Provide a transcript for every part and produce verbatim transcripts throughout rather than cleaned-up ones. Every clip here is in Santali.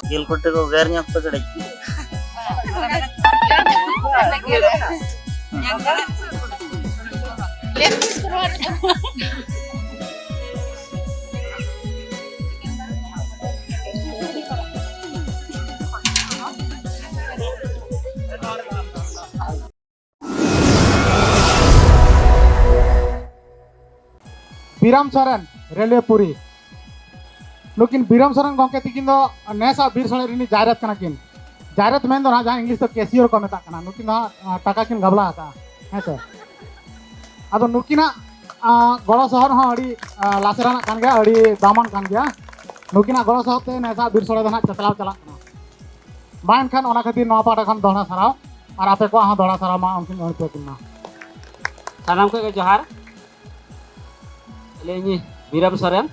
ᱡᱤᱞ ᱠᱚᱴᱮ ᱠᱚ ᱜᱮᱨ ᱧᱚᱜ ᱯᱮ ᱠᱟᱹᱴᱤᱡ᱾ ᱵᱤᱨᱟᱢ ᱥᱚᱨᱮᱱ, ᱨᱮᱞᱣᱮ ᱯᱩᱨᱤ᱾ ᱱᱩᱠᱤᱱ ᱵᱤᱨᱟᱢ ᱥᱚᱨᱮᱱ ᱜᱚᱢᱠᱮ ᱛᱤᱠᱤᱱ ᱫᱚ ᱱᱮᱥᱟᱜ ᱵᱤᱨ ᱥᱚᱲᱮ ᱨᱤᱱᱤᱡ ᱡᱟᱭᱨᱮᱛ ᱠᱟᱱᱟ ᱠᱤᱱ᱾ ᱡᱟᱭᱨᱮᱛ ᱢᱮᱱ ᱫᱚ ᱱᱟᱦᱟᱜ ᱡᱟᱦᱟᱸ ᱤᱝᱞᱤᱥ ᱛᱮ ᱠᱮᱥᱤᱭᱳᱨ ᱠᱚ ᱢᱮᱛᱟᱜ ᱠᱟᱱᱟ᱾ ᱱᱩᱠᱤᱱ ᱫᱚ ᱦᱟᱸᱜ, ᱟ, ᱴᱟᱠᱟ ᱠᱤᱱ ᱜᱟᱵᱞᱟ ᱟᱠᱟᱫᱼᱟ, ᱦᱮᱸ ᱥᱮ᱾ ᱟᱫᱚ ᱱᱩᱠᱤᱱᱟᱜ, ᱟ, ᱜᱚᱲᱚ ᱥᱚᱦᱚᱫ ᱦᱚᱸ ᱟᱹᱰᱤ, ᱟ, ᱞᱟᱥᱮᱨᱟᱱᱟᱜ ᱠᱟᱱ ᱜᱮᱭᱟ, ᱟᱹᱰᱤ ᱫᱟᱢᱟᱱ ᱠᱟᱱ ᱜᱮᱭᱟ᱾ ᱱᱩᱠᱤᱱᱟᱜ ᱜᱚᱲᱚ ᱥᱚᱦᱚᱫ ᱛᱮ ᱱᱮᱥᱟᱜ ᱵᱤᱨ ᱥᱚᱲᱮ ᱫᱚ ᱱᱟᱦᱟᱜ ᱪᱟᱪᱞᱟᱣ ᱪᱟᱞᱟᱜ ᱠᱟᱱᱟ᱾ ᱢᱟ ᱮᱱᱠᱷᱟᱱ ᱚᱱᱟ ᱠᱷᱟᱹᱛᱤᱨ ᱱᱚᱣᱟ ᱯᱟᱦᱴᱟ ᱠᱷᱚᱱ ᱫᱚᱦᱲᱟ ᱥᱟᱨᱦᱟᱣ, ᱟᱨ ᱟᱯᱮ ᱠᱚᱣᱟᱜ ᱦᱚᱸ ᱫᱚᱦᱲᱟ ᱥᱟᱨᱦᱟᱣ ᱢᱟ ᱩᱱᱠᱤᱱ ᱟᱹᱲᱛᱤ ᱟᱹᱠᱤᱱ ᱢᱟ᱾ ᱥᱟᱱᱟᱢ ᱠᱚᱜᱮ ᱡᱚᱦᱟᱨ᱾ ᱟᱹᱞᱤᱧ ᱵᱤᱨᱟᱢ ᱥᱚᱨᱮᱱ᱾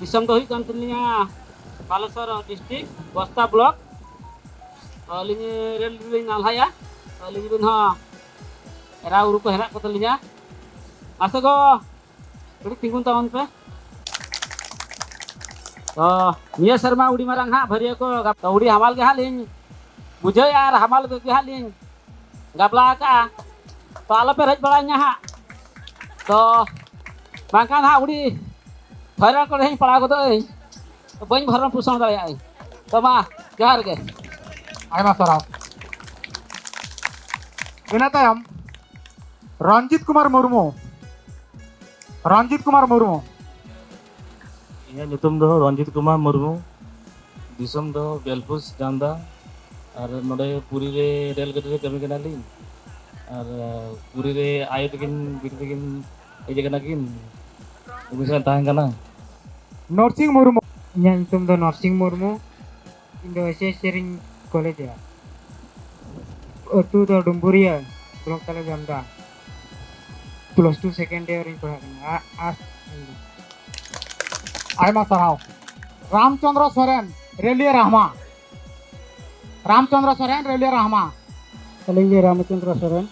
ᱫᱤᱥᱚᱢ ᱫᱚ ᱦᱩᱭᱩᱜ ᱠᱟᱱ ᱛᱟᱹᱞᱤᱧᱟ ᱵᱟᱞᱮᱥᱚᱨ ᱰᱤᱥᱴᱨᱤᱠᱴ, ᱵᱚᱥᱛᱟ ᱵᱞᱚᱠ᱾ ᱛᱚ, ᱟᱹᱞᱤᱧ ᱨᱮᱞ ᱨᱮᱞᱤᱧ ᱱᱟᱞᱦᱟᱭᱟ᱾ ᱛᱚ, ᱟᱹᱞᱤᱧ ᱨᱮᱱ ᱦᱚᱸ ᱮᱨᱟ ᱩᱨᱩ ᱠᱚ ᱦᱮᱱᱟᱜ ᱠᱚ ᱛᱟᱹᱞᱤᱧᱟ᱾ ᱢᱟᱥᱮ ᱜᱚ, ᱠᱟᱹᱴᱤᱡ ᱛᱤᱸᱜᱩᱱ ᱛᱟᱵᱚᱱ ᱯᱮ᱾ ᱛᱚ, ᱱᱤᱭᱟᱹ ᱥᱮᱨᱢᱟ ᱟᱹᱰᱤ ᱢᱟᱨᱟᱝ ᱦᱟᱸᱜ ᱵᱷᱟᱹᱨᱭᱟᱹ ᱠᱚ ᱜᱟᱯ-, ᱛᱚ, ᱟᱹᱰᱤ ᱦᱟᱢᱟᱞ ᱜᱮ ᱦᱟᱸᱜ ᱞᱤᱧ ᱵᱩᱡᱷᱟᱹᱣᱮᱫᱼᱟ ᱟᱨ ᱦᱟᱢᱟᱞ ᱜᱮ ᱦᱟᱸᱜ ᱞᱤᱧ ᱜᱟᱵᱞᱟ ᱟᱠᱟᱜᱼᱟ᱾ ᱛᱚ, ᱟᱞᱚᱯᱮ ᱨᱮᱡ ᱵᱟᱲᱟᱧᱟ ᱦᱟᱸᱜ᱾ ᱛᱚ, ᱵᱟᱝᱠᱷᱟᱱ ᱦᱟᱸᱜ ᱟᱹᱰᱤ ᱦᱚᱭᱨᱟᱱ ᱠᱚᱨᱮ ᱦᱟᱸᱜ ᱤᱧ ᱯᱟᱲᱟᱣ ᱜᱚᱫᱚᱜ ᱟᱹᱧ᱾ ᱵᱟᱹᱧ ᱵᱷᱚᱨᱚᱱ ᱯᱳᱥᱚᱱ ᱫᱟᱲᱮᱭᱟᱜᱼᱟ ᱤᱧ᱾ ᱛᱚ, ᱢᱟ, ᱡᱚᱦᱟᱨ ᱜᱮ᱾ ᱟᱭᱢᱟ ᱥᱟᱨᱦᱟᱣ᱾ ᱤᱱᱟᱹ ᱛᱟᱭᱚᱢ ᱨᱚᱧᱡᱤᱛ ᱠᱩᱢᱟᱨ ᱢᱩᱨᱢᱩ᱾ ᱨᱚᱧᱡᱤᱛ ᱠᱩᱢᱟᱨ ᱢᱩᱨᱢᱩ᱾ ᱤᱧᱟᱹᱜ ᱧᱩᱛᱩᱢ ᱫᱚ ᱨᱚᱧᱡᱤᱛ ᱠᱩᱢᱟᱨ ᱢᱩᱨᱢᱩ, ᱫᱤᱥᱚᱢ ᱫᱚ ᱵᱮᱞᱯᱩᱥ ᱡᱟᱢᱫᱟ, ᱟᱨ ᱱᱚᱰᱮ ᱯᱩᱨᱤ ᱨᱮ ᱨᱮᱞ ᱜᱟᱹᱰᱤ ᱨᱮ ᱠᱟᱹᱢᱤ ᱠᱟᱱᱟᱞᱤᱧ᱾ ᱟᱨ, ᱟᱸ, ᱯᱩᱨᱤ ᱨᱮ ᱟᱭᱳ ᱛᱟᱹᱠᱤᱱ, ᱵᱤᱴᱤ ᱛᱟᱹᱠᱤᱱ ᱦᱮᱡ ᱟᱠᱟᱱᱟ ᱠᱤᱱ, ᱩᱱᱠᱤᱱ ᱥᱟᱶ ᱛᱟᱦᱮᱸ ᱠᱟᱱᱟ᱾ ᱱᱚᱨᱥᱤᱝ ᱢᱩᱨᱢᱩ᱾ ᱤᱧᱟᱹᱜ ᱧᱩᱛᱩᱢ ᱫᱚ ᱱᱚᱨᱥᱤᱝ ᱢᱩᱨᱢᱩ᱾ ᱤᱧ ᱫᱚ ᱮᱥ ᱮᱥ ᱥᱮᱨᱮᱧ ᱠᱚᱞᱮᱡᱽ ᱨᱮ᱾ ᱟᱹᱛᱩ ᱫᱚ ᱰᱩᱢᱵᱩᱨᱤᱭᱟᱹ, ᱵᱞᱚᱠ ᱛᱟᱞᱮ ᱡᱟᱢᱫᱟ᱾ ᱯᱞᱟᱥ ᱴᱩ ᱥᱮᱠᱮᱱᱰ ᱤᱭᱟᱨ ᱨᱤᱧ ᱯᱟᱲᱦᱟᱜ ᱠᱟᱱᱟ᱾ ᱟ-, ᱟᱨᱴᱥ᱾ ᱟᱭᱢᱟ ᱥᱟᱨᱦᱟᱣ᱾ ᱨᱟᱢᱪᱚᱸᱫᱽᱨᱚ ᱥᱚᱨᱮᱱ, ᱨᱮᱞᱤᱭᱟᱹ ᱨᱟᱦᱢᱟ᱾ ᱨᱟᱢᱪᱚᱸᱫᱽᱨᱚ ᱥᱚᱨᱮᱱ, ᱨᱮᱞᱤᱭᱟᱹ ᱨᱟᱦᱢᱟ᱾ ᱟᱹᱞᱤᱧ ᱜᱮ ᱨᱟᱢᱪᱚᱸᱫᱽᱨᱚ ᱥᱚᱨᱮᱱ᱾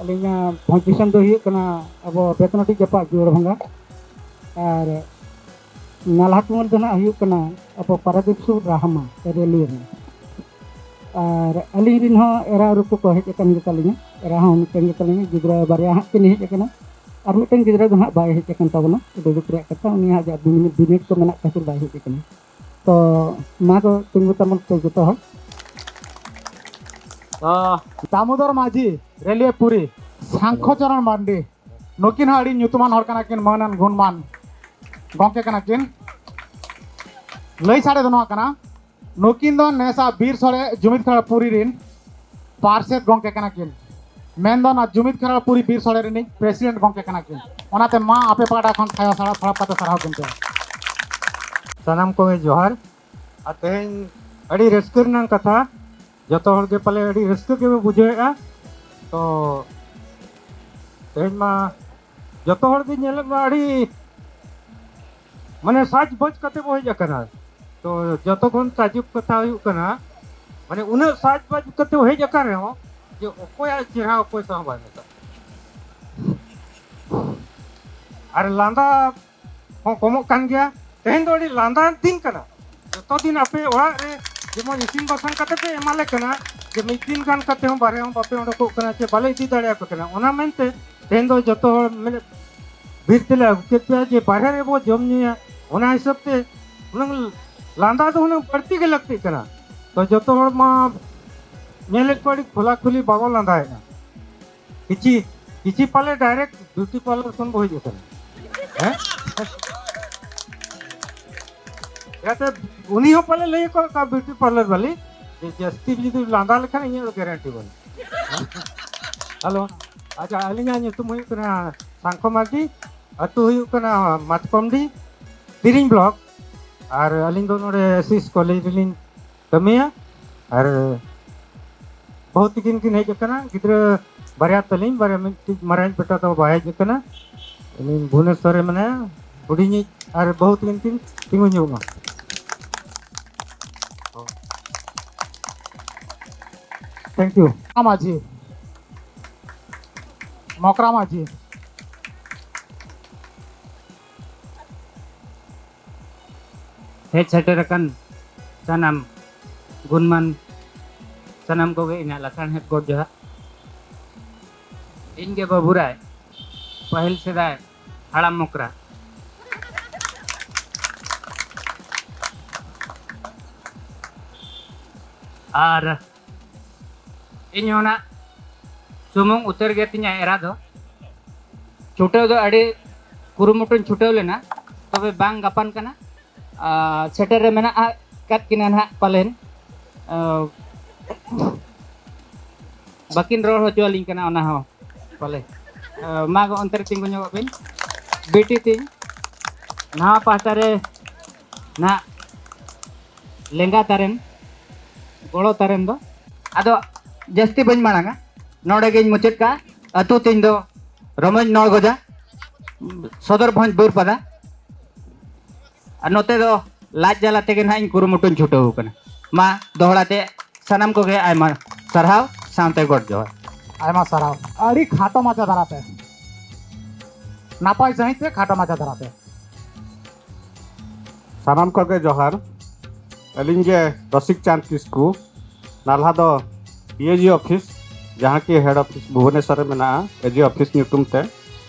ᱟᱹᱞᱤᱧᱟᱜ ᱵᱷᱚᱸᱡᱽ ᱫᱤᱥᱚᱢ ᱫᱚ ᱦᱩᱭᱩᱜ ᱠᱟᱱᱟ ᱟᱵᱚ ᱵᱮᱛᱱᱟᱴᱤ ᱡᱟᱯᱟᱜ ᱡᱳᱲᱵᱷᱟᱸᱜᱟ᱾ ᱟᱨ ᱱᱟᱞᱦᱟ ᱛᱩᱢᱟᱹᱞ ᱫᱚ ᱱᱟᱦᱟᱜ ᱦᱩᱭᱩᱜ ᱠᱟᱱᱟ ᱟᱵᱚ ᱯᱟᱨᱟᱫᱤᱯ ᱥᱩᱨ ᱨᱟᱦᱟᱢᱟ ᱨᱮᱞᱤ ᱨᱮ᱾ ᱟᱨ ᱟᱹᱞᱤᱧ ᱨᱮᱱ ᱦᱚᱸ ᱮᱨᱟ ᱩᱨᱩ ᱠᱚᱠᱚ ᱦᱮᱡ ᱟᱠᱟᱱ ᱜᱮᱛᱟᱞᱤᱧᱟ, ᱮᱨᱟ ᱦᱚᱸ ᱢᱤᱫᱴᱮᱱ ᱜᱮᱛᱟᱞᱤᱧᱟ, ᱜᱤᱫᱽᱨᱟᱹ ᱵᱟᱨᱭᱟ ᱦᱟᱸᱜ ᱠᱤᱱ ᱦᱮᱡ ᱟᱠᱟᱱᱟ᱾ ᱟᱨ ᱢᱤᱫᱴᱮᱱ ᱜᱤᱫᱽᱨᱟᱹ ᱫᱚ ᱦᱟᱸᱜ ᱵᱟᱭ ᱦᱮᱡ ᱟᱠᱟᱱ ᱛᱟᱵᱚᱱᱟ, ᱟᱹᱰᱤ ᱫᱩᱠ ᱨᱮᱭᱟᱜ ᱠᱟᱛᱷᱟ, ᱩᱱᱤ ᱦᱟᱸᱜ ᱡᱟ ᱵᱤᱱᱤᱰ, ᱵᱤᱱᱤᱰ ᱠᱚ ᱢᱮᱱᱟᱜ ᱠᱷᱟᱹᱛᱤᱨ ᱵᱟᱭ ᱦᱮᱡ ᱟᱠᱟᱱᱟ᱾ ᱛᱚ ᱢᱟ ᱠᱚ ᱛᱤᱸᱜᱩ ᱛᱟᱵᱚᱱ ᱯᱮ ᱡᱚᱛᱚ ᱦᱚᱲ᱾ ᱫᱟᱢᱳᱫᱚᱨ ᱢᱟᱹᱡᱷᱤ, ᱨᱮᱞᱣᱮ ᱯᱩᱨᱤ, ᱥᱟᱝᱠᱷᱚ ᱪᱚᱨᱚᱬ ᱢᱟᱨᱰᱤ, ᱱᱩᱠᱤᱱ ᱦᱚᱸ ᱟᱹᱰᱤ ᱧᱩᱛᱩᱢᱟᱱ ᱦᱚᱲ ᱠᱟᱱᱟ ᱠᱤᱱ, ᱢᱟᱹᱱᱟᱱ ᱜᱩᱱᱢᱟᱱ ᱜᱚᱢᱠᱮ ᱠᱟᱱᱟ ᱠᱤᱱ᱾ ᱞᱟᱹᱭ ᱥᱟᱰᱮ ᱫᱚ ᱱᱚᱣᱟ ᱠᱟᱱᱟ, ᱱᱩᱠᱤᱱ ᱫᱚ ᱱᱮᱥᱟᱜ ᱵᱤᱨ ᱥᱚᱲᱮ ᱡᱩᱢᱤᱫ ᱠᱷᱮᱨᱣᱟᱲ ᱯᱩᱨᱤ ᱨᱤᱱ ᱯᱟᱨᱥᱮᱛ ᱜᱚᱢᱠᱮ ᱠᱟᱱᱟ ᱠᱤᱱ᱾ ᱢᱮᱱᱫᱚ ᱱᱚᱣᱟ ᱡᱩᱢᱤᱫ ᱠᱷᱮᱨᱣᱟᱲ ᱯᱩᱨᱤ ᱵᱤᱨ ᱥᱚᱲᱮ ᱨᱤᱱᱤᱡ ᱯᱨᱮᱥᱤᱰᱮᱱᱴ ᱜᱚᱢᱠᱮ ᱠᱟᱱᱟ ᱠᱤᱱ᱾ ᱚᱱᱟᱛᱮ ᱢᱟ ᱟᱯᱮ ᱯᱟᱦᱴᱟ ᱠᱷᱚᱱ ᱛᱷᱟᱭᱚ ᱥᱟᱲᱟᱯ ᱥᱟᱲᱟᱯ ᱠᱟᱛᱮ ᱥᱟᱨᱦᱟᱣ ᱠᱤᱱ ᱯᱮ᱾ ᱥᱟᱱᱟᱢ ᱠᱚᱜᱮ ᱡᱚᱦᱟᱨ᱾ ᱟᱨ ᱛᱮᱦᱮᱧ ᱟᱹᱰᱤ ᱨᱟᱹᱥᱠᱟᱹ ᱨᱮᱱᱟᱜ ᱠᱟᱛᱷᱟ, ᱡᱚᱛᱚ ᱦᱚᱲ ᱜᱮ ᱯᱟᱞᱮ ᱟᱹᱰᱤ ᱨᱟᱹᱥᱠᱟᱹ ᱜᱮᱯᱮ ᱵᱩᱡᱷᱟᱹᱣᱮᱫᱼᱟ᱾ ᱛᱚ ᱛᱮᱦᱮᱧ ᱢᱟ ᱡᱚᱛᱚ ᱦᱚᱲ ᱜᱮ ᱧᱮᱞᱮᱫ ᱢᱟ ᱟᱹᱰᱤ ᱢᱟᱱᱮ ᱥᱟᱡᱽᱵᱟᱡᱽ ᱠᱟᱛᱮ ᱵᱚ ᱦᱮᱡ ᱟᱠᱟᱱᱟ᱾ ᱛᱚ ᱡᱚᱛᱚ ᱠᱷᱚᱱ ᱛᱟᱡᱩᱵ ᱠᱟᱛᱷᱟ ᱦᱩᱭᱩᱜ ᱠᱟᱱᱟ, ᱢᱟᱱᱮ ᱩᱱᱟᱹᱜ ᱥᱟᱡᱽᱵᱟᱡᱽ ᱠᱟᱛᱮ ᱵᱚ ᱦᱮᱡ ᱟᱠᱟᱱ ᱨᱮᱦᱚᱸ ᱡᱮ ᱚᱠᱚᱭᱟᱜ ᱪᱮᱦᱨᱟ ᱚᱠᱚᱭ ᱥᱟᱶ ᱵᱟᱭ ᱢᱮᱥᱟᱜ᱾ ᱟᱨ ᱞᱟᱸᱫᱟ ᱦᱚᱸ ᱠᱚᱢᱚᱜ ᱠᱟᱱ ᱜᱮᱭᱟ᱾ ᱛᱮᱦᱮᱧ ᱫᱚ ᱟᱹᱰᱤ ᱞᱟᱸᱫᱟ ᱫᱤᱱ ᱠᱟᱱᱟ᱾ ᱡᱚᱛᱚ ᱫᱤᱱ ᱟᱯᱮ ᱚᱲᱟᱜ ᱨᱮ ᱡᱮᱢᱚᱱ ᱤᱥᱤᱱ ᱵᱟᱥᱟᱝ ᱠᱟᱛᱮ ᱯᱮ ᱮᱢᱟᱞᱮ ᱠᱟᱱᱟ, ᱡᱮ ᱢᱤᱫ ᱫᱤᱱ ᱜᱟᱱ ᱠᱟᱛᱮ ᱦᱚᱸ ᱵᱟᱨᱦᱮ ᱦᱚᱸ ᱵᱟᱯᱮ ᱚᱰᱚᱠᱚᱜ ᱠᱟᱱᱟ, ᱪᱮ ᱵᱟᱞᱮ ᱤᱫᱤ ᱫᱟᱲᱮᱭᱟᱯᱮ ᱠᱟᱱᱟ, ᱚᱱᱟ ᱢᱮᱱᱛᱮ ᱛᱮᱦᱮᱧ ᱫᱚ ᱡᱚᱛᱚ ᱦᱚᱲ ᱢᱟᱱᱮ ᱵᱤᱨ ᱛᱮᱞᱮ ᱟᱹᱜᱩ ᱠᱮᱫ ᱯᱮᱭᱟ ᱡᱮ ᱵᱟᱨᱦᱮ ᱨᱮᱵᱚ ᱡᱚᱢ ᱧᱩᱭᱟ᱾ ᱚᱱᱟ ᱦᱤᱥᱟᱹᱵ ᱛᱮ ᱦᱩᱱᱟᱹᱝ ᱞᱟᱸᱫᱟ ᱫᱚ ᱦᱩᱱᱟᱹᱝ ᱵᱟᱹᱲᱛᱤ ᱜᱮ ᱞᱟᱹᱠᱛᱤᱜ ᱠᱟᱱᱟ᱾ ᱛᱚ ᱡᱚᱛᱚ ᱦᱚᱲ ᱢᱟ ᱧᱮᱞᱮᱫ ᱠᱚᱣᱟ ᱟᱹᱰᱤ ᱠᱷᱩᱞᱟ ᱠᱷᱩᱞᱤ ᱵᱟᱵᱚ ᱞᱟᱸᱫᱟᱭᱮᱫᱼᱟ᱾ ᱠᱤᱪᱷᱤ ᱠᱤᱪᱷᱤ ᱯᱟᱞᱮ ᱰᱟᱭᱨᱮᱠᱴ ᱵᱤᱭᱩᱴᱤ ᱯᱟᱨᱞᱟᱨ ᱠᱷᱚᱱ ᱵᱚ ᱦᱮᱡ ᱟᱠᱟᱱᱟ᱾ ᱦᱮᱸ? ᱡᱟᱛᱮ ᱩᱱᱤ ᱦᱚᱸ ᱯᱟᱞᱮ ᱞᱟᱹᱭ ᱟᱠᱚ ᱠᱟ ᱵᱤᱭᱩᱴᱤ ᱯᱟᱨᱞᱟᱨ ᱵᱟᱞᱤ ᱡᱮ ᱡᱟᱹᱥᱛᱤ ᱡᱩᱫᱤ ᱞᱟᱸᱫᱟ ᱞᱮᱠᱷᱟᱱ ᱤᱧᱟᱹᱜ ᱫᱚ ᱜᱮᱨᱮᱱᱴᱤ ᱵᱟᱹᱱᱩᱜ᱾ ᱦᱮᱞᱳ, ᱟᱪᱪᱷᱟ, ᱟᱹᱞᱤᱧᱟᱜ ᱧᱩᱛᱩᱢ ᱦᱩᱭᱩᱜ ᱠᱟᱱᱟ ᱥᱟᱝᱠᱷᱚ ᱢᱟᱨᱰᱤ, ᱟᱹᱛᱩ ᱦᱩᱭᱩᱜ ᱠᱟᱱᱟ ᱢᱟᱛᱠᱚᱢᱰᱤ, ᱛᱤᱨᱤᱝ ᱵᱞᱚᱠ᱾ ᱟᱨ ᱟᱹᱞᱤᱧ ᱫᱚ ᱱᱚᱰᱮ ᱮᱥᱤᱥ ᱠᱚᱞᱮᱡᱽ ᱨᱮᱞᱤᱧ ᱠᱟᱹᱢᱤᱭᱟ᱾ ᱟᱨ ᱵᱟᱹᱦᱩ ᱛᱤᱠᱤᱱ ᱠᱤᱱ ᱦᱮᱡ ᱟᱠᱟᱱᱟ, ᱜᱤᱫᱽᱨᱟᱹ ᱵᱟᱨᱭᱟ ᱛᱟᱹᱞᱤᱧ, ᱵᱟᱨᱭᱟ, ᱢᱤᱫᱴᱤᱡ ᱢᱟᱨᱟᱝ ᱵᱮᱴᱟ ᱫᱚ ᱵᱟᱭ ᱦᱮᱡ ᱟᱠᱟᱱᱟ, ᱩᱱᱤ ᱵᱷᱩᱵᱽᱱᱮᱥᱣᱚᱨ ᱨᱮ ᱢᱮᱱᱟᱭᱟ᱾ ᱦᱩᱰᱤᱧᱤᱡ ᱟᱨ ᱵᱟᱹᱦᱩ ᱛᱤᱠᱤᱱ ᱠᱤᱱ ᱛᱤᱸᱜᱩ ᱧᱚᱜᱚᱜᱼᱟ᱾ Thank you. ᱢᱟᱹᱡᱷᱤ, ᱢᱚᱠᱨᱟ ᱢᱟᱹᱡᱷᱤ᱾ ᱦᱮᱡ ᱥᱮᱴᱮᱨ ᱟᱠᱟᱱ ᱥᱟᱱᱟᱢ ᱜᱩᱱᱢᱟᱱ ᱥᱟᱱᱟᱢ ᱠᱚᱜᱮ ᱤᱧᱟᱹᱜ ᱞᱟᱥᱟᱲᱦᱮᱫ ᱜᱚᱰ ᱡᱚᱦᱟᱨ᱾ ᱤᱧ ᱜᱮ ᱵᱟᱹᱵᱩᱨᱟᱭ, ᱯᱟᱹᱦᱤᱞ ᱥᱮᱫᱟᱭ ᱦᱟᱲᱟᱢ ᱢᱚᱠᱨᱟ᱾ ᱟᱨ ᱤᱧ ᱦᱚᱸ ᱱᱟᱜ ᱥᱩᱢᱩᱝ ᱩᱛᱟᱹᱨ ᱜᱮ ᱛᱤᱧᱟ ᱮᱨᱟ ᱫᱚ᱾ ᱪᱷᱩᱴᱟᱹᱣ ᱫᱚ ᱟᱹᱰᱤ ᱠᱩᱨᱩᱢᱩᱴᱩᱧ ᱪᱷᱩᱴᱟᱹᱣ ᱞᱮᱱᱟ, ᱛᱚᱵᱮ ᱵᱟᱝ ᱜᱟᱯᱟᱱ ᱠᱟᱱᱟ᱾ ᱟᱨ ᱥᱮᱴᱮᱨ ᱨᱮ ᱢᱮᱱᱟᱜ ᱟᱠᱟᱫ ᱠᱤᱱᱟ ᱱᱟᱦᱟᱜ ᱯᱟᱞᱮᱱ᱾ ᱟᱨ ᱵᱟᱹᱠᱤᱱ ᱨᱚᱲ ᱦᱚᱪᱚ ᱟᱹᱞᱤᱧ ᱠᱟᱱᱟ ᱚᱱᱟ ᱦᱚᱸ ᱯᱟᱞᱮ᱾ ᱟᱨ ᱢᱟ ᱜᱚ ᱚᱱᱛᱮ ᱨᱮ ᱛᱤᱸᱜᱩ ᱧᱚᱜᱚᱜ ᱵᱤᱱ᱾ ᱵᱤᱴᱤ ᱛᱤᱧ ᱱᱟᱣᱟ ᱯᱟᱦᱴᱟ ᱨᱮ ᱱᱟᱦᱟᱜ ᱞᱮᱸᱜᱟ ᱛᱟᱨᱮᱱ, ᱜᱚᱲᱚ ᱛᱟᱨᱮᱱ ᱫᱚ᱾ ᱟᱫᱚ ᱡᱟᱹᱥᱛᱤ ᱵᱟᱹᱧ ᱢᱟᱲᱟᱝᱟ, ᱱᱚᱰᱮ ᱜᱤᱧ ᱢᱩᱪᱟᱹᱫ ᱠᱟᱜᱼᱟ᱾ ᱟᱹᱛᱩ ᱛᱤᱧ ᱫᱚ ᱨᱚᱢᱚᱡᱽ ᱱᱚᱲᱜᱚᱡᱟ, ᱥᱚᱫᱚᱨ ᱵᱷᱚᱸᱡᱽ ᱵᱩᱨᱯᱟᱫᱟ᱾ ᱟᱨ ᱱᱚᱛᱮ ᱫᱚ ᱞᱟᱡ ᱡᱟᱞᱟ ᱛᱮᱜᱮ ᱱᱟᱦᱟᱜ ᱤᱧ ᱠᱩᱨᱩᱢᱩᱴᱩᱧ ᱪᱷᱩᱴᱟᱹᱣ ᱠᱟᱱᱟ᱾ ᱢᱟ ᱫᱚᱦᱲᱟ ᱛᱮ ᱥᱟᱱᱟᱢ ᱠᱚᱜᱮ ᱟᱭᱢᱟ ᱥᱟᱨᱦᱟᱣ ᱥᱟᱶᱛᱮ ᱜᱚᱰ ᱡᱚᱦᱟᱨ᱾ ᱟᱭᱢᱟ ᱥᱟᱨᱦᱟᱣ᱾ ᱟᱹᱰᱤ ᱠᱷᱟᱴᱚ ᱢᱟᱪᱷᱟ ᱫᱷᱟᱨᱟᱛᱮ, ᱱᱟᱯᱟᱭ ᱥᱟᱺᱦᱤᱡ ᱛᱮ ᱠᱷᱟᱴᱚ ᱢᱟᱪᱷᱟ ᱫᱷᱟᱨᱟᱛᱮ᱾ ᱥᱟᱱᱟᱢ ᱠᱚᱜᱮ ᱡᱚᱦᱟᱨ᱾ ᱟᱹᱞᱤᱧ ᱜᱮ ᱨᱚᱥᱤᱠ ᱪᱟᱸᱫᱽ ᱠᱤᱥᱠᱩ, ᱱᱟᱞᱦᱟ ᱫᱚ ᱰᱤ ᱮ ᱡᱤ ᱚᱯᱷᱤᱥ, ᱡᱟᱦᱟᱸ ᱠᱤ ᱦᱮᱰ ᱚᱯᱷᱤᱥ ᱵᱷᱩᱵᱚᱱᱮᱥᱚᱨ ᱨᱮ ᱢᱮᱱᱟᱜᱼᱟ, ᱮ ᱡᱤ ᱚᱯᱷᱤᱥ ᱧᱩᱛᱩᱢ ᱛᱮ᱾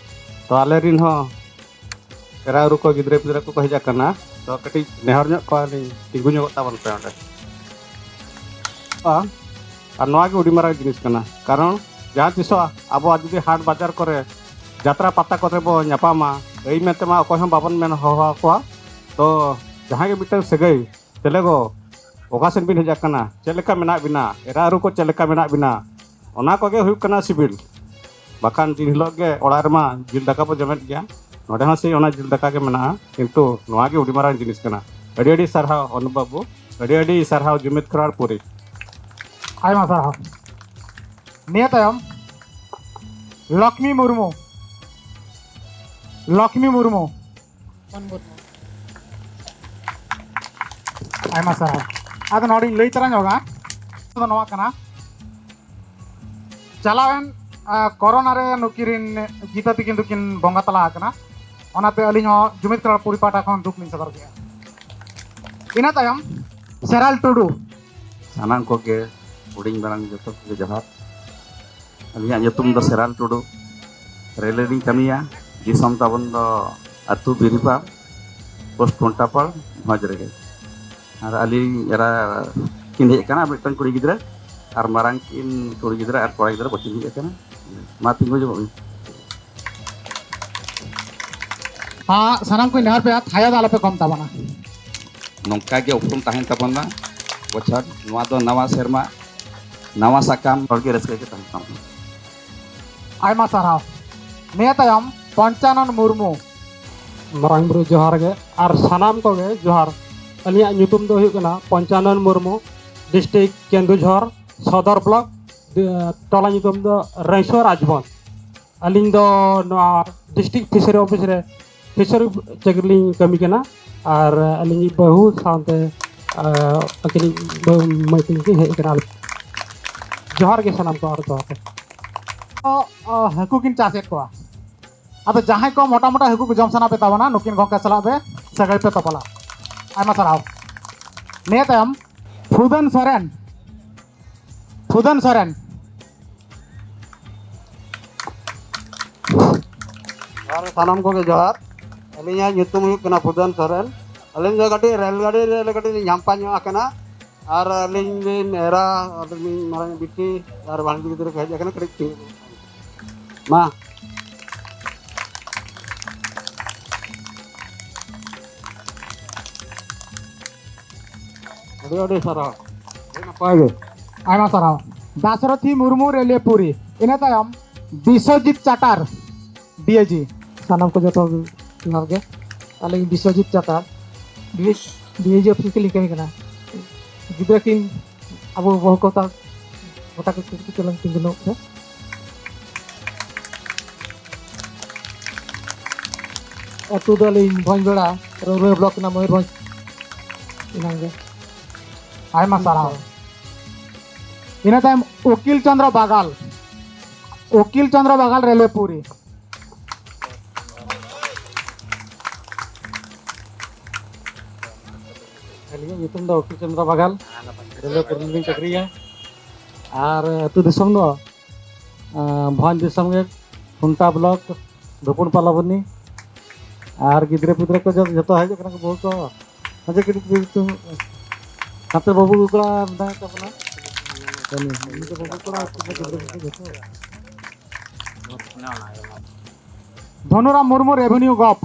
ᱛᱚ ᱟᱞᱮ ᱨᱤᱱ ᱦᱚᱸ ᱮᱨᱟ ᱩᱨᱩ ᱠᱚ, ᱜᱤᱫᱽᱨᱟᱹ ᱯᱤᱫᱽᱨᱟᱹ ᱠᱚᱠᱚ ᱦᱮᱡ ᱟᱠᱟᱱᱟ᱾ ᱛᱚ ᱠᱟᱹᱴᱤᱡ ᱱᱮᱦᱚᱨ ᱧᱚᱜ ᱠᱚᱣᱟ ᱞᱤᱧ, ᱛᱤᱸᱜᱩ ᱧᱚᱜᱚᱜ ᱛᱟᱵᱚᱱ ᱯᱮ ᱚᱸᱰᱮ᱾ ᱟᱨ ᱱᱚᱣᱟ ᱜᱮ ᱟᱹᱰᱤ ᱢᱟᱨᱟᱝ ᱡᱤᱱᱤᱥ ᱠᱟᱱᱟ, ᱠᱟᱨᱚᱱ ᱡᱟᱦᱟᱸ ᱛᱤᱥᱚᱜ ᱟᱵᱚᱣᱟᱜ ᱡᱩᱫᱤ ᱦᱟᱴ ᱵᱟᱡᱟᱨ ᱠᱚᱨᱮ ᱡᱟᱛᱨᱟ ᱯᱟᱛᱟ ᱠᱚᱨᱮ ᱵᱚ ᱧᱟᱯᱟᱢᱟ, ᱟᱹᱭ ᱢᱮᱱᱛᱮ ᱢᱟ ᱚᱠᱚᱭ ᱦᱚᱸ ᱵᱟᱵᱚᱱ ᱢᱮᱱ ᱦᱚᱦᱚ ᱟᱠᱚᱣᱟ᱾ ᱛᱚ ᱡᱟᱦᱟᱸᱭ ᱜᱮ ᱢᱤᱫᱴᱟᱝ ᱥᱟᱹᱜᱟᱹᱭ, ᱪᱮᱞᱮ ᱜᱚ, ᱚᱠᱟ ᱥᱮᱱ ᱵᱤᱱ ᱦᱮᱡ ᱟᱠᱟᱱᱟ, ᱪᱮᱫ ᱞᱮᱠᱟ ᱢᱮᱱᱟᱜ ᱵᱤᱱᱟ, ᱮᱨᱟ ᱩᱨᱩ ᱠᱚ ᱪᱮᱫ ᱞᱮᱠᱟ ᱢᱮᱱᱟᱜ ᱵᱤᱱᱟ, ᱚᱱᱟ ᱠᱚᱜᱮ ᱦᱩᱭᱩᱜ ᱠᱟᱱᱟ ᱥᱤᱵᱤᱞ᱾ ᱵᱟᱠᱷᱟᱱ ᱫᱤᱱ ᱦᱤᱞᱳᱜ ᱜᱮ ᱚᱲᱟᱜ ᱨᱮᱢᱟ ᱡᱤᱞ ᱫᱟᱠᱟ ᱵᱚ ᱡᱚᱢᱮᱫ ᱜᱮᱭᱟ, ᱱᱚᱰᱮ ᱦᱚᱸ ᱥᱮᱭ ᱚᱱᱟ ᱡᱤᱞ ᱫᱟᱠᱟ ᱜᱮ ᱢᱮᱱᱟᱜᱼᱟ, ᱠᱤᱱᱛᱩ ᱱᱚᱣᱟ ᱜᱮ ᱟᱹᱰᱤ ᱢᱟᱨᱟᱝ ᱡᱤᱱᱤᱥ ᱠᱟᱱᱟ᱾ ᱟᱹᱰᱤ ᱟᱹᱰᱤ ᱥᱟᱨᱦᱟᱣ ᱚᱱᱩᱯ ᱵᱟᱹᱵᱩ, ᱟᱹᱰᱤ ᱟᱹᱰᱤ ᱥᱟᱨᱦᱟᱣ ᱡᱩᱢᱤᱫ ᱠᱷᱚᱨᱟᱲ ᱯᱩᱨᱤ᱾ ᱟᱭᱢᱟ ᱥᱟᱨᱦᱟᱣ᱾ ᱱᱤᱭᱟᱹ ᱛᱟᱭᱚᱢ ᱞᱚᱠᱷᱢᱤ ᱢᱩᱨᱢᱩ, ᱞᱚᱠᱷᱢᱤ ᱢᱩᱨᱢᱩ᱾ ᱟᱭᱢᱟ ᱥᱟᱨᱦᱟᱣ᱾ ᱟᱫᱚ ᱱᱚᱰᱮᱧ ᱞᱟᱹᱭ ᱛᱟᱨᱟ ᱧᱚᱜᱟ, ᱫᱚ ᱱᱚᱣᱟ ᱠᱟᱱᱟ, ᱪᱟᱞᱟᱣᱮᱱ, ᱟ, ᱠᱚᱨᱳᱱᱟ ᱨᱮ ᱱᱩᱠᱤᱱ ᱨᱤᱱ ᱡᱤᱛᱟᱹ ᱛᱤᱠᱤᱱ ᱫᱚᱠᱤᱱ ᱵᱚᱸᱜᱟ ᱛᱟᱞᱟ ᱟᱠᱟᱱᱟ᱾ ᱚᱱᱟᱛᱮ ᱟᱹᱞᱤᱧ ᱦᱚᱸ ᱡᱩᱢᱤᱫ ᱠᱷᱚᱨᱟᱲ ᱯᱩᱨᱤ ᱯᱟᱦᱴᱟ ᱠᱷᱚᱱ ᱫᱩᱠ ᱞᱤᱧ ᱥᱚᱫᱚᱨ ᱠᱮᱫᱼᱟ᱾ ᱤᱱᱟᱹ ᱛᱟᱭᱚᱢ ᱥᱮᱨᱟᱞ ᱴᱩᱰᱩ᱾ ᱥᱟᱱᱟᱢ ᱠᱚᱜᱮ, ᱦᱩᱰᱤᱧ ᱢᱟᱨᱟᱝ ᱡᱚᱛᱚ ᱠᱚᱜᱮ ᱡᱚᱦᱟᱨ᱾ ᱟᱹᱞᱤᱧᱟᱜ ᱧᱩᱛᱩᱢ ᱫᱚ ᱥᱮᱨᱟᱞ ᱴᱩᱰᱩ᱾ ᱨᱮᱞ ᱨᱮᱞᱤᱧ ᱠᱟᱹᱢᱤᱭᱟ᱾ ᱫᱤᱥᱚᱢ ᱛᱟᱵᱚᱱ ᱫᱚ ᱟᱹᱛᱩ ᱵᱤᱨᱤᱯᱟ, ᱯᱳᱥᱴ ᱠᱚᱱᱴᱟᱯᱟᱲ, ᱵᱷᱚᱸᱡᱽ ᱨᱮᱜᱮ᱾ ᱟᱨ ᱟᱹᱞᱤᱧ ᱮᱨᱟ ᱠᱤᱱ ᱦᱮᱡ ᱟᱠᱟᱱᱟ, ᱢᱤᱫᱴᱟᱝ ᱠᱩᱲᱤ ᱜᱤᱫᱽᱨᱟᱹ, ᱟᱨ ᱢᱟᱨᱟᱝ ᱠᱤᱱ ᱠᱩᱲᱤ ᱜᱤᱫᱽᱨᱟᱹ ᱟᱨ ᱠᱚᱲᱟ ᱜᱤᱫᱽᱨᱟᱹ ᱵᱟᱹᱠᱤᱱ ᱦᱮᱡ ᱟᱠᱟᱱᱟ᱾ ᱢᱟ ᱛᱤᱸᱜᱩ ᱧᱚᱜᱚᱜ ᱵᱤᱱ᱾ ᱦᱟᱸ, ᱥᱟᱱᱟᱢ ᱠᱚᱧ ᱱᱮᱦᱚᱨ ᱯᱮᱭᱟ, ᱛᱷᱟᱭᱚ ᱫᱚ ᱟᱞᱚᱯᱮ ᱠᱚᱢ ᱛᱟᱵᱚᱱᱟ᱾ ᱱᱚᱝᱠᱟ ᱜᱮ ᱩᱯᱨᱩᱢ ᱛᱟᱦᱮᱱ ᱛᱟᱵᱚᱱ ᱢᱟ᱾ ᱵᱚᱪᱷᱚᱨ ᱱᱚᱣᱟ ᱫᱚ ᱱᱟᱣᱟ ᱥᱮᱨᱢᱟ, ᱱᱟᱣᱟ ᱥᱟᱠᱟᱢ, ᱦᱚᱲ ᱜᱮ ᱨᱟᱹᱥᱠᱟᱹ ᱜᱮ ᱛᱟᱦᱮᱱ ᱛᱟᱵᱚᱱ ᱢᱟ᱾ ᱟᱭᱢᱟ ᱥᱟᱨᱦᱟᱣ᱾ ᱱᱤᱭᱟᱹ ᱛᱟᱭᱚᱢ ᱯᱚᱧᱪᱟᱱᱚᱱ ᱢᱩᱨᱢᱩ᱾ ᱢᱟᱨᱟᱝ ᱵᱩᱨᱩ ᱡᱚᱦᱟᱨ ᱜᱮ ᱟᱨ ᱥᱟᱱᱟᱢ ᱠᱚᱜᱮ ᱡᱚᱦᱟᱨ᱾ ᱟᱹᱞᱤᱧᱟᱜ ᱧᱩᱛᱩᱢ ᱫᱚ ᱦᱩᱭᱩᱜ ᱠᱟᱱᱟ ᱯᱚᱧᱪᱟᱱᱚᱱ ᱢᱩᱨᱢᱩ, ᱰᱤᱥᱴᱨᱤᱠᱴ ᱠᱮᱱᱫᱩᱡᱷᱚᱨ, ᱥᱚᱫᱚᱨ ᱵᱞᱚᱠ, ᱫᱤ-, ᱴᱚᱞᱟ ᱧᱩᱛᱩᱢ ᱫᱚ ᱨᱟᱹᱭᱥᱚ ᱨᱟᱡᱽᱵᱚᱱ᱾ ᱟᱹᱞᱤᱧ ᱫᱚ ᱱᱚᱣᱟ ᱰᱤᱥᱴᱨᱤᱠᱴ ᱯᱷᱤᱥᱟᱨᱤ ᱚᱯᱷᱤᱥ ᱨᱮ ᱯᱷᱤᱥᱟᱨᱤ ᱪᱟᱹᱠᱨᱤ ᱞᱤᱧ ᱠᱟᱹᱢᱤ ᱠᱟᱱᱟ᱾ ᱟᱨ ᱟᱹᱞᱤᱧᱤᱡ ᱵᱟᱹᱦᱩ ᱥᱟᱶᱛᱮ, ᱟᱨ ᱟᱹᱠᱤᱱᱤᱡ ᱵᱟᱹᱦᱩ ᱢᱟᱹᱭ ᱛᱟᱹᱠᱤᱱ ᱠᱤᱱ ᱦᱮᱡ ᱟᱠᱟᱱᱟ᱾ ᱡᱚᱦᱟᱨ ᱜᱮ ᱥᱟᱱᱟᱢ ᱠᱚ ᱟᱨ ᱡᱚᱦᱟᱨ ᱜᱮ᱾ ᱚ, ᱚ, ᱦᱟᱹᱠᱩ ᱠᱤᱱ ᱪᱟᱥᱮᱫ ᱠᱚᱣᱟ᱾ ᱟᱫᱚ ᱡᱟᱦᱟᱸᱭ ᱠᱚ ᱢᱚᱴᱟ ᱢᱚᱴᱟ ᱦᱟᱹᱠᱩ ᱠᱚ ᱡᱚᱢ ᱥᱟᱱᱟ ᱯᱮ ᱛᱟᱵᱚᱱᱟ, ᱱᱩᱠᱤᱱ ᱜᱚᱢᱠᱮ ᱥᱟᱞᱟᱜ ᱯᱮ ᱥᱟᱹᱜᱟᱹᱭ ᱯᱮ ᱛᱚᱯᱚᱞᱟ᱾ ᱟᱭᱢᱟ ᱥᱟᱨᱦᱟᱣ᱾ ᱱᱤᱭᱟᱹ ᱛᱟᱭᱚᱢ ᱯᱷᱩᱫᱟᱹᱱ ᱥᱚᱨᱮᱱ᱾ ᱯᱷᱩᱫᱟᱹᱱ ᱥᱚᱨᱮᱱ᱾ ᱟᱨ ᱥᱟᱱᱟᱢ ᱠᱚᱜᱮ ᱡᱚᱦᱟᱨ᱾ ᱟᱹᱞᱤᱧᱟᱜ ᱧᱩᱛᱩᱢ ᱦᱩᱭᱩᱜ ᱠᱟᱱᱟ ᱯᱷᱩᱫᱟᱹᱱ ᱥᱚᱨᱮᱱ᱾ ᱟᱹᱞᱤᱧ ᱫᱚ ᱠᱟᱹᱴᱤᱡ ᱨᱮᱞ ᱜᱟᱹᱰᱤ ᱨᱮ ᱠᱟᱹᱴᱤᱡ ᱞᱤᱧ ᱡᱷᱟᱢᱯᱟ ᱧᱚᱜ ᱟᱠᱟᱱᱟ᱾ ᱟᱨ ᱟᱹᱞᱤᱧ ᱨᱮᱱ ᱮᱨᱟ, ᱟᱹᱞᱤᱧ ᱢᱟᱨᱟᱝ ᱵᱤᱴᱤ ᱟᱨ ᱵᱷᱟᱹᱱᱡᱤ ᱜᱤᱫᱽᱨᱟᱹ ᱠᱚ ᱦᱮᱡ ᱟᱠᱟᱱᱟ, ᱠᱟᱹᱴᱤᱡ ᱛᱤᱸᱜᱩ᱾ ᱢᱟ᱾ ᱟᱹᱰᱤ ᱟᱹᱰᱤ ᱥᱟᱨᱦᱟᱣ᱾ ᱟᱹᱰᱤ ᱱᱟᱯᱟᱭ ᱜᱮ᱾ ᱟᱭᱢᱟ ᱥᱟᱨᱦᱟᱣ᱾ ᱫᱟᱥᱨᱚᱛᱷᱤ ᱢᱩᱨᱢᱩ, ᱨᱮᱞᱤᱭᱟᱹᱯᱩᱨᱤ᱾ ᱤᱱᱟᱹ ᱛᱟᱭᱚᱢ ᱵᱤᱥᱣᱚᱡᱤᱛ ᱪᱟᱴᱟᱨ, ᱰᱤ ᱟᱭ ᱡᱤ᱾ ᱥᱟᱱᱟᱢ ᱠᱚ ᱡᱚᱛᱚ ᱡᱚᱦᱟᱨ ᱜᱮ᱾ ᱟᱹᱞᱤᱧ ᱵᱤᱥᱣᱚᱡᱤᱛ ᱪᱟᱴᱟᱨ, ᱰᱤ ᱟᱭ ᱡᱤ, ᱰᱤ ᱟᱭ ᱡᱤ ᱚᱯᱷᱤᱥ ᱨᱮᱞᱤᱧ ᱠᱟᱹᱢᱤ ᱠᱟᱱᱟ᱾ ᱜᱤᱫᱽᱨᱟᱹ ᱠᱤᱱ ᱟᱵᱚ ᱵᱟᱹᱦᱩ ᱠᱚ ᱛᱟᱞ ᱜᱚᱴᱟ ᱠᱚ ᱠᱤᱱ ᱛᱤᱸᱜᱩ ᱱᱚᱜ ᱯᱮ᱾ ᱟᱹᱛᱩ ᱫᱚ ᱟᱹᱞᱤᱧ ᱵᱷᱚᱸᱡᱽᱵᱮᱲᱟ, ᱨᱟᱹᱣᱨᱟᱹ ᱵᱞᱚᱠ ᱨᱮᱱᱟᱜ ᱢᱚᱭᱩᱨᱵᱷᱚᱸᱡᱽ᱾ ᱤᱱᱟᱹᱜᱮ᱾ ᱟᱭᱢᱟ ᱥᱟᱨᱦᱟᱣ᱾ ᱤᱱᱟᱹ ᱛᱟᱭᱚᱢ ᱩᱠᱤᱞ ᱪᱚᱸᱫᱽᱨᱚ ᱵᱟᱜᱟᱞ᱾ ᱩᱠᱤᱞ ᱪᱚᱸᱫᱽᱨᱚ ᱵᱟᱜᱟᱞ, ᱨᱮᱞᱮᱯᱩᱨᱤ᱾ ᱧᱩᱛᱩᱢ ᱫᱚ ᱩᱠᱤᱞ ᱪᱚᱸᱫᱽᱨᱟ ᱵᱟᱜᱟᱞ, ᱨᱮᱞᱣᱮ ᱠᱚᱨᱢᱤ ᱞᱤᱧ ᱪᱟᱹᱠᱨᱤᱭᱟ᱾ ᱟᱨ ᱟᱹᱛᱩ ᱫᱤᱥᱚᱢ ᱫᱚ, ᱟᱸ, ᱵᱷᱚᱸᱡᱽ ᱫᱤᱥᱚᱢ ᱜᱮ, ᱠᱷᱩᱱᱴᱟ ᱵᱞᱚᱠ, ᱫᱷᱩᱯᱩᱱ ᱯᱟᱞᱟᱵᱚᱱᱤ᱾ ᱟᱨ ᱜᱤᱫᱽᱨᱟᱹ ᱯᱤᱫᱽᱨᱟᱹ ᱠᱚ ᱡᱚ-, ᱡᱚᱛᱚ ᱦᱤᱡᱩᱜ ᱠᱟᱱᱟ ᱠᱚ, ᱵᱟᱹᱦᱩ ᱠᱚ᱾ ᱟᱪᱪᱷᱟ, ᱠᱟᱹᱴᱤᱡ, ᱠᱟᱹᱴᱤᱡ ᱪᱩᱝ-, ᱱᱟᱛᱮ ᱵᱟᱹᱵᱩ ᱠᱚᱲᱟ ᱢᱮᱱᱟᱭ ᱛᱟᱵᱚᱱᱟ᱾ ᱩᱱᱤ, ᱩᱱᱤ ᱫᱚ ᱵᱟᱹᱵᱩ ᱠᱚᱲᱟ, ᱩᱱᱠᱩ ᱫᱚ ᱜᱤᱫᱽᱨᱟᱹ ᱯᱤᱫᱽᱨᱟᱹ ᱡᱚᱛᱚ᱾ ᱫᱷᱚᱱᱩᱨᱟᱢ ᱢᱩᱨᱢᱩ, ᱨᱮᱵᱷᱮᱱᱤᱭᱩ ᱜᱚᱯ᱾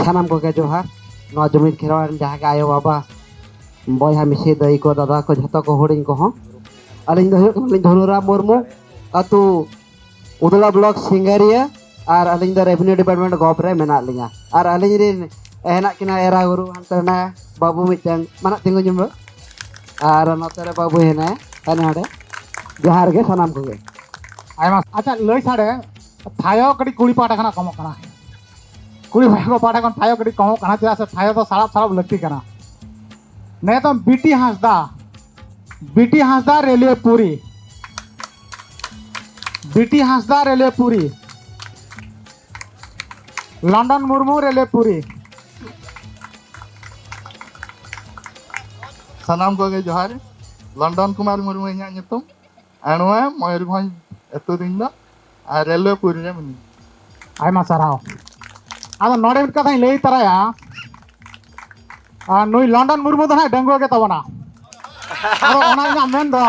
ᱥᱟᱱᱟᱢ ᱠᱚᱜᱮ ᱡᱚᱦᱟᱨ᱾ ᱱᱚᱣᱟ ᱡᱩᱢᱤᱫ ᱠᱷᱮᱨᱣᱟᱲ ᱨᱮᱱ ᱡᱟᱦᱟᱸ ᱜᱮ ᱟᱭᱳ ᱵᱟᱵᱟ, ᱵᱚᱭᱦᱟ ᱢᱤᱥᱤ, ᱫᱟᱹᱭ ᱠᱚ, ᱫᱟᱫᱟ ᱠᱚ, ᱡᱷᱚᱛᱚ ᱠᱚ, ᱦᱩᱰᱤᱧ ᱠᱚᱦᱚᱸ, ᱟᱹᱞᱤᱧ ᱫᱚ ᱦᱩᱭᱩᱜ ᱠᱟᱱᱟᱞᱤᱧ ᱫᱷᱚᱱᱩᱨᱟᱢ ᱢᱩᱨᱢᱩ, ᱟᱹᱛᱩ ᱩᱫᱽᱞᱟ ᱵᱞᱚᱠ ᱥᱤᱝᱜᱟᱨᱤᱭᱟᱹ, ᱟᱨ ᱟᱹᱞᱤᱧ ᱫᱚ ᱨᱮᱵᱷᱮᱱᱤᱭᱩ ᱰᱤᱯᱟᱨᱴᱢᱮᱱᱴ ᱜᱚᱯ ᱨᱮ ᱢᱮᱱᱟᱜ ᱞᱤᱧᱟ᱾ ᱟᱨ ᱟᱹᱞᱤᱧ ᱨᱮᱱ ᱦᱮᱱᱟᱜ ᱠᱤᱱᱟ ᱮᱨᱟ ᱜᱩᱨᱩ, ᱦᱟᱱᱛᱮ ᱨᱮ ᱢᱮᱱᱟᱭᱟ ᱵᱟᱹᱵᱩ ᱢᱤᱫᱴᱟᱝ, ᱢᱟᱱᱟᱜ ᱛᱤᱸᱜᱩ ᱧᱩᱢ ᱨᱮ, ᱟᱨ ᱱᱚᱛᱮ ᱨᱮ ᱵᱟᱹᱵᱩ ᱦᱮᱱᱟᱭᱟ, ᱦᱟᱱᱮ ᱦᱟᱸᱰᱮ᱾ ᱡᱚᱦᱟᱨ ᱜᱮ ᱥᱟᱱᱟᱢ ᱠᱚᱜᱮ᱾ ᱟᱭᱢᱟ, ᱟᱪᱪᱷᱟ, ᱞᱟᱹᱭ ᱥᱟᱰᱮ, ᱛᱷᱟᱭᱚ ᱠᱟᱹᱴᱤᱡ ᱠᱩᱲᱤ ᱯᱟᱦᱴᱟ ᱠᱷᱚᱱᱟᱜ ᱠᱚᱢᱚᱜ ᱠᱟᱱᱟ᱾ ᱠᱩᱲᱤ ᱯᱟᱦᱴᱟ ᱠᱚ ᱯᱟᱦᱴᱟ ᱠᱷᱚᱱ ᱛᱷᱟᱭᱚ ᱠᱟᱹᱴᱤᱡ ᱠᱚᱢᱚᱜ ᱠᱟᱱᱟ, ᱪᱮᱫᱟᱜ ᱥᱮ ᱛᱷᱟᱭᱚ ᱫᱚ ᱥᱟᱲᱟᱯ ᱥᱟᱲᱟᱯ ᱞᱟᱹᱠᱛᱤ ᱠᱟᱱᱟ᱾ ᱱᱤᱛᱚᱝ ᱵᱤᱴᱤ ᱦᱟᱸᱥᱫᱟ, ᱵᱤᱴᱤ ᱦᱟᱸᱥᱫᱟ ᱨᱮᱞᱣᱮ ᱯᱩᱨᱤ, ᱵᱤᱴᱤ ᱦᱟᱸᱥᱫᱟ ᱨᱮᱞᱣᱮ ᱯᱩᱨᱤ, ᱞᱚᱱᱰᱚᱱ ᱢᱩᱨᱢᱩ ᱨᱮᱞᱣᱮ ᱯᱩᱨᱤ᱾ ᱥᱟᱱᱟᱢ ᱠᱚᱜᱮ ᱡᱚᱦᱟᱨ᱾ ᱞᱚᱱᱰᱚᱱ ᱠᱩᱢᱟᱨ ᱢᱩᱨᱢᱩ ᱤᱧᱟᱹᱜ ᱧᱩᱛᱩᱢ᱾ ᱟᱹᱱᱩᱣᱟ ᱢᱚᱭᱩᱨᱵᱷᱚᱸᱡᱽ ᱟᱹᱛᱩ ᱫᱤᱧ ᱫᱚ, ᱟᱨ ᱨᱮᱞᱣᱮ ᱯᱩᱨᱤ ᱨᱮ ᱢᱤᱱᱟᱹᱧᱟ᱾ ᱟᱭᱢᱟ ᱥᱟᱨᱦᱟᱣ᱾ ᱟᱫᱚ ᱱᱚᱰᱮ ᱢᱤᱫ ᱠᱟᱛᱷᱟᱧ ᱞᱟᱹᱭ ᱛᱟᱨᱟᱭᱟ, ᱟᱨ ᱱᱩᱭ ᱞᱚᱱᱰᱚᱱ ᱢᱩᱨᱢᱩ ᱫᱚ ᱱᱟᱦᱟᱜ ᱰᱟᱺᱜᱩᱣᱟᱹ ᱜᱮ ᱛᱟᱵᱚᱱᱟ᱾ ᱟᱫᱚ ᱚᱱᱟ ᱤᱧᱟᱹᱜ ᱢᱮᱱ ᱫᱚ,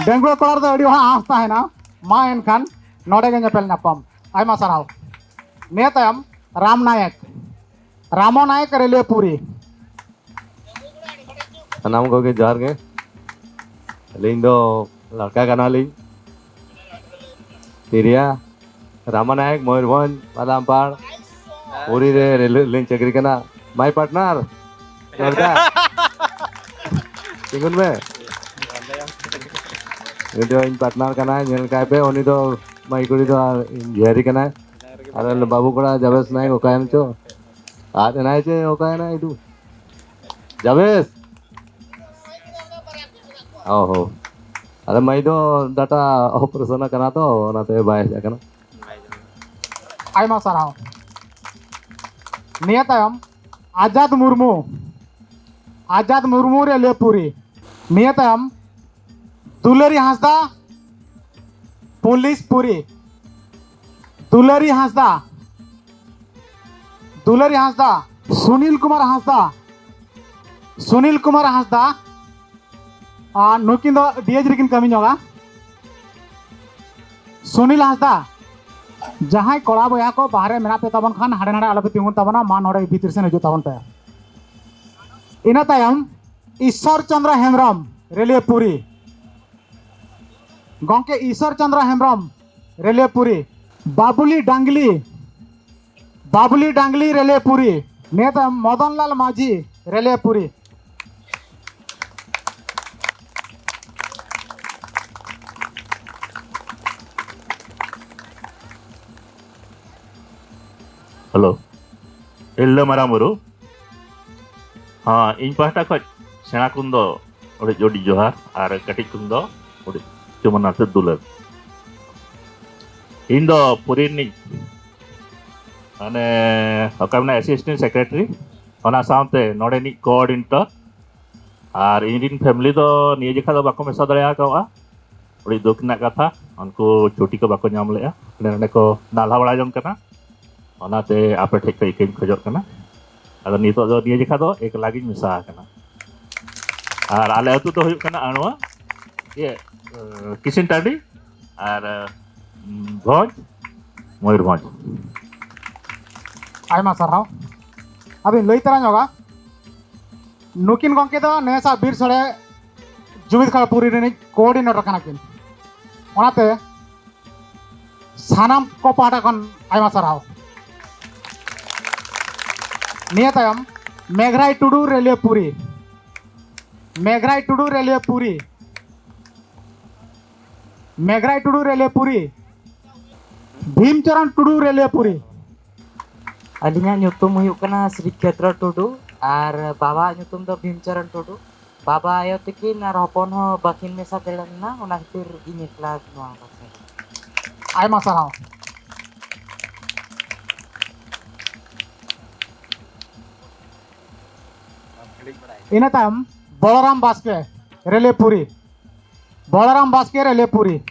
ᱰᱟᱺᱜᱩᱣᱟᱹ ᱠᱚᱲᱟ ᱨᱮᱫᱚ ᱟᱹᱰᱤ ᱦᱚᱲᱟᱜ ᱟᱸᱥ ᱛᱟᱦᱮᱱᱟ᱾ ᱢᱟ ᱮᱱᱠᱷᱟᱱ ᱱᱚᱰᱮ ᱜᱮ ᱧᱮᱯᱮᱞ ᱧᱟᱯᱟᱢ᱾ ᱟᱭᱢᱟ ᱥᱟᱨᱦᱟᱣ᱾ ᱱᱤᱭᱟᱹ ᱛᱟᱭᱚᱢ ᱨᱟᱢ ᱱᱟᱭᱮᱠ, ᱨᱟᱢᱚ ᱱᱟᱭᱮᱠ ᱨᱮᱞᱣᱮ ᱯᱩᱨᱤ᱾ ᱥᱟᱱᱟᱢ ᱠᱚᱜᱮ ᱡᱚᱦᱟᱨ ᱜᱮ᱾ ᱟᱹᱞᱤᱧ ᱫᱚ ᱞᱟᱲᱠᱟ ᱠᱟᱱᱟᱞᱤᱧ, ᱛᱤᱨᱤᱭᱟ, ᱨᱟᱢᱟ ᱱᱟᱭᱮᱠ, ᱢᱚᱭᱩᱨᱵᱷᱚᱸᱡᱽ, ᱵᱟᱫᱟᱢᱯᱟᱲ, ᱯᱩᱨᱤ ᱨᱮ ᱨᱮᱞᱣᱮ ᱨᱮᱞᱤᱧ ᱪᱟᱹᱠᱨᱤ ᱠᱟᱱᱟ᱾ My partner, ᱞᱟᱲᱠᱟ, ᱛᱤᱸᱜᱩᱱ ᱢᱮ᱾ ᱩᱱᱤ ᱫᱚ ᱤᱧ partner ᱠᱟᱱᱟᱭ, ᱧᱮᱞ ᱠᱟᱭ ᱯᱮ᱾ ᱩᱱᱤ ᱫᱚ ᱢᱟᱹᱭ ᱠᱩᱲᱤ ᱫᱚ ᱤᱧ ᱡᱷᱤᱭᱟᱹᱨᱤ ᱠᱟᱱᱟᱭ᱾ ᱟᱨ ᱵᱟᱹᱵᱩ ᱠᱚᱲᱟ ᱡᱟᱵᱮᱥ ᱱᱟᱭᱮᱠ ᱚᱠᱟᱭᱮᱱ ᱪᱚ? ᱟᱫ ᱮᱱᱟᱭ ᱪᱮ ᱚᱠᱟᱭᱮᱱᱟᱭ ᱫᱩ? ᱡᱟᱵᱮᱥ? ᱚ ᱦᱚ᱾ ᱟᱫᱚ ᱢᱟᱹᱭ ᱫᱚ ᱰᱟᱴᱟ ᱚᱯᱟᱨᱮᱥᱚᱱ ᱠᱟᱱᱟ ᱛᱚ, ᱚᱱᱟᱛᱮ ᱵᱟᱭ ᱦᱮᱡ ᱟᱠᱟᱱᱟ᱾ ᱟᱭᱢᱟ ᱥᱟᱨᱦᱟᱣ᱾ ᱱᱤᱭᱟᱹ ᱛᱟᱭᱚᱢ ᱟᱡᱟᱫ ᱢᱩᱨᱢᱩ, ᱟᱡᱟᱫ ᱢᱩᱨᱢᱩ ᱨᱮᱞᱣᱮ ᱯᱩᱨᱤ᱾ ᱱᱤᱭᱟᱹ ᱛᱟᱭᱚᱢ ᱫᱩᱞᱟᱹᱨᱤ ᱦᱟᱸᱥᱫᱟ, ᱯᱩᱞᱤᱥ ᱯᱩᱨᱤ᱾ ᱫᱩᱞᱟᱹᱨᱤ ᱦᱟᱸᱥᱫᱟ, ᱫᱩᱞᱟᱹᱨᱤ ᱦᱟᱸᱥᱫᱟ, ᱥᱩᱱᱤᱞ ᱠᱩᱢᱟᱨ ᱦᱟᱸᱥᱫᱟ, ᱥᱩᱱᱤᱞ ᱠᱩᱢᱟᱨ ᱦᱟᱸᱥᱫᱟ, ᱟᱨ ᱱᱩᱠᱤᱱ ᱫᱚ ᱰᱤ ᱮᱭᱤᱪ ᱨᱮᱠᱤᱱ ᱠᱟᱹᱢᱤ ᱧᱚᱜᱟ᱾ ᱥᱩᱱᱤᱞ ᱦᱟᱸᱥᱫᱟ, ᱡᱟᱦᱟᱸᱭ ᱠᱚᱲᱟ ᱵᱚᱭᱦᱟ ᱠᱚ ᱵᱟᱦᱨᱮ ᱢᱮᱱᱟᱜ ᱯᱮ ᱛᱟᱵᱚᱱ ᱠᱷᱟᱱ, ᱦᱟᱸᱰᱮ ᱱᱟᱰᱮ ᱟᱞᱚᱯᱮ ᱛᱤᱸᱜᱩᱱ ᱛᱟᱵᱚᱱᱟ, ᱢᱟ ᱱᱚᱰᱮ ᱵᱷᱤᱛᱤᱨ ᱥᱮᱱ ᱦᱤᱡᱩᱜ ᱛᱟᱵᱚᱱ ᱯᱮ᱾ ᱤᱱᱟᱹ ᱛᱟᱭᱚᱢ ᱤᱥᱥᱚᱨ ᱪᱚᱸᱫᱽᱨᱟ ᱦᱮᱢᱵᱨᱚᱢ, ᱨᱮᱞᱣᱮ ᱯᱩᱨᱤ᱾ ᱜᱚᱢᱠᱮ ᱤᱥᱥᱚᱨ ᱪᱚᱸᱫᱽᱨᱟ ᱦᱮᱢᱵᱨᱚᱢ, ᱨᱮᱞᱣᱮ ᱯᱩᱨᱤ᱾ ᱵᱟᱵᱩᱞᱤ ᱰᱟᱝᱜᱽᱞᱤ, ᱵᱟᱵᱩᱞᱤ ᱰᱟᱝᱜᱽᱞᱤ, ᱨᱮᱞᱣᱮ ᱯᱩᱨᱤ᱾ ᱱᱤᱭᱟᱹ ᱛᱟᱭᱚᱢ ᱢᱚᱫᱚᱱ ᱞᱟᱞ ᱢᱟᱹᱡᱷᱤ, ᱨᱮᱞᱣᱮ ᱯᱩᱨᱤ᱾ ᱦᱮᱞᱳ, ᱛᱤᱨᱞᱟᱹ ᱢᱟᱨᱟᱝ ᱵᱩᱨᱩ᱾ ᱦᱮᱸ, ᱤᱧ ᱯᱟᱦᱴᱟ ᱠᱷᱚᱱ ᱥᱮᱬᱟ ᱠᱩᱱ ᱫᱚ ᱟᱹᱰᱤ ᱟᱹᱰᱤ ᱡᱚᱦᱟᱨ, ᱟᱨ ᱠᱟᱹᱴᱤᱡ ᱠᱩᱱ ᱫᱚ ᱟᱹᱰᱤ ᱪᱩᱢᱟᱹᱱ ᱟᱛᱮ ᱫᱩᱞᱟᱹᱲ᱾ ᱤᱧ ᱫᱚ ᱯᱩᱨᱤ ᱨᱤᱱᱤᱡ, ᱢᱟᱱᱮ, ᱚᱠᱟ ᱢᱮᱱᱟ, ᱮᱥᱤᱥᱴᱮᱱᱴ ᱥᱮᱠᱨᱮᱴᱟᱨᱤ, ᱚᱱᱟ ᱥᱟᱶᱛᱮ ᱱᱚᱰᱮᱱᱤᱡ ᱠᱳᱚᱨᱰᱤᱱᱮᱴᱚᱨ᱾ ᱟᱨ ᱤᱧ ᱨᱤᱱ ᱯᱷᱮᱢᱮᱞᱤ ᱫᱚ ᱱᱤᱭᱟᱹ ᱡᱚᱠᱷᱟ ᱫᱚ ᱵᱟᱠᱚ ᱢᱮᱥᱟ ᱫᱟᱲᱮ ᱟᱠᱟᱫᱼᱟ᱾ ᱟᱹᱰᱤ ᱫᱩᱠ ᱨᱮᱱᱟᱜ ᱠᱟᱛᱷᱟ, ᱩᱱᱠᱩ ᱪᱷᱩᱴᱤ ᱠᱚ ᱵᱟᱠᱚ ᱧᱟᱢ ᱞᱮᱫᱼᱟ, ᱦᱟᱸᱰᱮ ᱱᱚᱰᱮ ᱠᱚ ᱱᱟᱞᱦᱟ ᱵᱟᱲᱟ ᱡᱚᱝ ᱠᱟᱱᱟ᱾ ᱚᱱᱟᱛᱮ ᱟᱯᱮ ᱴᱷᱮᱱ ᱠᱷᱚᱱ ᱤᱠᱟᱹᱧ ᱠᱷᱚᱡᱚᱜ ᱠᱟᱱᱟ᱾ ᱟᱫᱚ ᱱᱤᱛᱚᱜ ᱫᱚ ᱱᱤᱭᱟᱹ ᱡᱚᱠᱷᱟ ᱫᱚ ᱮᱠᱞᱟ ᱜᱤᱧ ᱢᱮᱥᱟ ᱟᱠᱟᱱᱟ᱾ ᱟᱨ ᱟᱞᱮ ᱟᱹᱛᱩ ᱫᱚ ᱦᱩᱭᱩᱜ ᱠᱟᱱᱟ ᱟᱬᱣᱟ, ᱤᱭᱟᱹ, ᱠᱤᱥᱤᱱ ᱴᱟᱺᱰᱤ ᱟᱨ ᱵᱷᱚᱸᱡᱽ, ᱢᱚᱭᱩᱨᱵᱷᱚᱸᱡᱽ᱾ ᱟᱭᱢᱟ ᱥᱟᱨᱦᱟᱣ᱾ ᱟᱫᱚᱧ ᱞᱟᱹᱭ ᱛᱟᱨᱟ ᱧᱚᱜᱟ, ᱱᱩᱠᱤᱱ ᱜᱚᱢᱠᱮ ᱫᱚ ᱱᱮᱥᱟᱜ ᱵᱤᱨ ᱥᱚᱲᱮ ᱡᱩᱢᱤᱫ ᱠᱷᱟᱲ ᱯᱩᱨᱤ ᱨᱤᱱᱤᱡ ᱠᱳᱚᱨᱰᱤᱱᱮᱴᱚᱨ ᱠᱟᱱᱟ ᱠᱤᱱ᱾ ᱚᱱᱟᱛᱮ ᱥᱟᱱᱟᱢ ᱠᱚ ᱯᱟᱦᱴᱟ ᱠᱷᱚᱱ ᱟᱭᱢᱟ ᱥᱟᱨᱦᱟᱣ᱾ ᱱᱤᱭᱟᱹ ᱛᱟᱭᱚᱢ ᱢᱮᱜᱷᱨᱟᱭ ᱴᱩᱰᱩ, ᱨᱮᱞᱣᱮ ᱯᱩᱨᱤ᱾ ᱢᱮᱜᱷᱨᱟᱭ ᱴᱩᱰᱩ, ᱨᱮᱞᱣᱮ ᱯᱩᱨᱤ᱾ ᱢᱮᱜᱷᱨᱟᱭ ᱴᱩᱰᱩ, ᱨᱮᱞᱣᱮ ᱯᱩᱨᱤ᱾ ᱵᱷᱤᱢᱪᱚᱨᱚᱱ ᱴᱩᱰᱩ, ᱨᱮᱞᱣᱮ ᱯᱩᱨᱤ᱾ ᱟᱹᱞᱤᱧᱟᱜ ᱧᱩᱛᱩᱢ ᱦᱩᱭᱩᱜ ᱠᱟᱱᱟ ᱥᱨᱤ ᱠᱷᱮᱛᱨᱚ ᱴᱩᱰᱩ ᱟᱨ ᱵᱟᱵᱟᱣᱟᱜ ᱧᱩᱛᱩᱢ ᱫᱚ ᱵᱷᱤᱢᱪᱚᱨᱚᱱ ᱴᱩᱰᱩ᱾ ᱵᱟᱵᱟ ᱟᱭᱳ ᱛᱟᱹᱠᱤᱱ ᱟᱨ ᱦᱚᱯᱚᱱ ᱦᱚᱸ ᱵᱟᱹᱠᱤᱱ ᱢᱮᱥᱟ ᱫᱟᱲᱮ ᱞᱮᱱᱟ, ᱚᱱᱟ ᱠᱷᱟᱹᱛᱤᱨ ᱤᱧ ᱮᱠᱞᱟ ᱱᱚᱣᱟ ᱵᱟᱠᱷᱨᱟ᱾ ᱟᱭᱢᱟ ᱥᱟᱨᱦᱟᱣ᱾ ᱤᱱᱟᱹ ᱛᱟᱭᱚᱢ ᱵᱚᱞᱚᱨᱟᱢ ᱵᱟᱥᱠᱮ, ᱨᱮᱞᱮᱯᱩᱨᱤ᱾ ᱵᱚᱞᱚᱨᱟᱢ ᱵᱟᱥᱠᱮ, ᱨᱮᱞᱮᱯᱩᱨᱤ᱾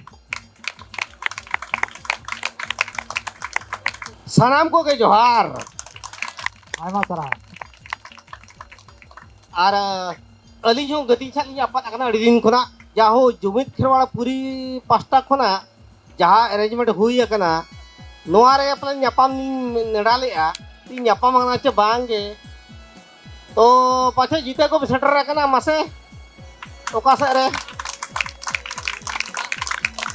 ᱥᱟᱱᱟᱢ ᱠᱚᱜᱮ ᱡᱚᱦᱟᱨ᱾ ᱟᱭᱢᱟ ᱥᱟᱨᱦᱟᱣ᱾ ᱟᱨ ᱟᱹᱞᱤᱧ ᱦᱚᱸ ᱜᱟᱛᱮ ᱥᱟᱶ ᱞᱤᱧ ᱟᱯᱟᱛ ᱟᱠᱟᱱᱟ ᱟᱹᱰᱤ ᱫᱤᱱ ᱠᱷᱚᱱᱟᱜ᱾ ᱡᱟᱦᱳ, ᱡᱩᱢᱤᱫ ᱠᱷᱮᱨᱣᱟᱲ ᱯᱩᱨᱤ ᱯᱟᱥᱴᱟ ᱠᱷᱚᱱᱟᱜ ᱡᱟᱦᱟᱸ ᱮᱨᱮᱧᱡᱽᱢᱮᱱᱴ ᱦᱩᱭ ᱟᱠᱟᱱᱟ, ᱱᱚᱣᱟ ᱨᱮ ᱯᱟᱞᱮ ᱧᱟᱯᱟᱢ ᱞᱤᱧ ᱱᱮᱰᱟ ᱞᱮᱫᱼᱟ᱾ ᱛᱤᱧ ᱧᱟᱯᱟᱢ ᱟᱠᱟᱱᱟ ᱪᱮ ᱵᱟᱝ ᱜᱮ? ᱛᱚ ᱯᱟᱪᱷᱮ ᱡᱤᱛᱟᱹ ᱠᱚ ᱥᱮᱴᱮᱨ ᱟᱠᱟᱱᱟ, ᱢᱟᱥᱮ ᱚᱠᱟ ᱥᱮᱫ ᱨᱮ?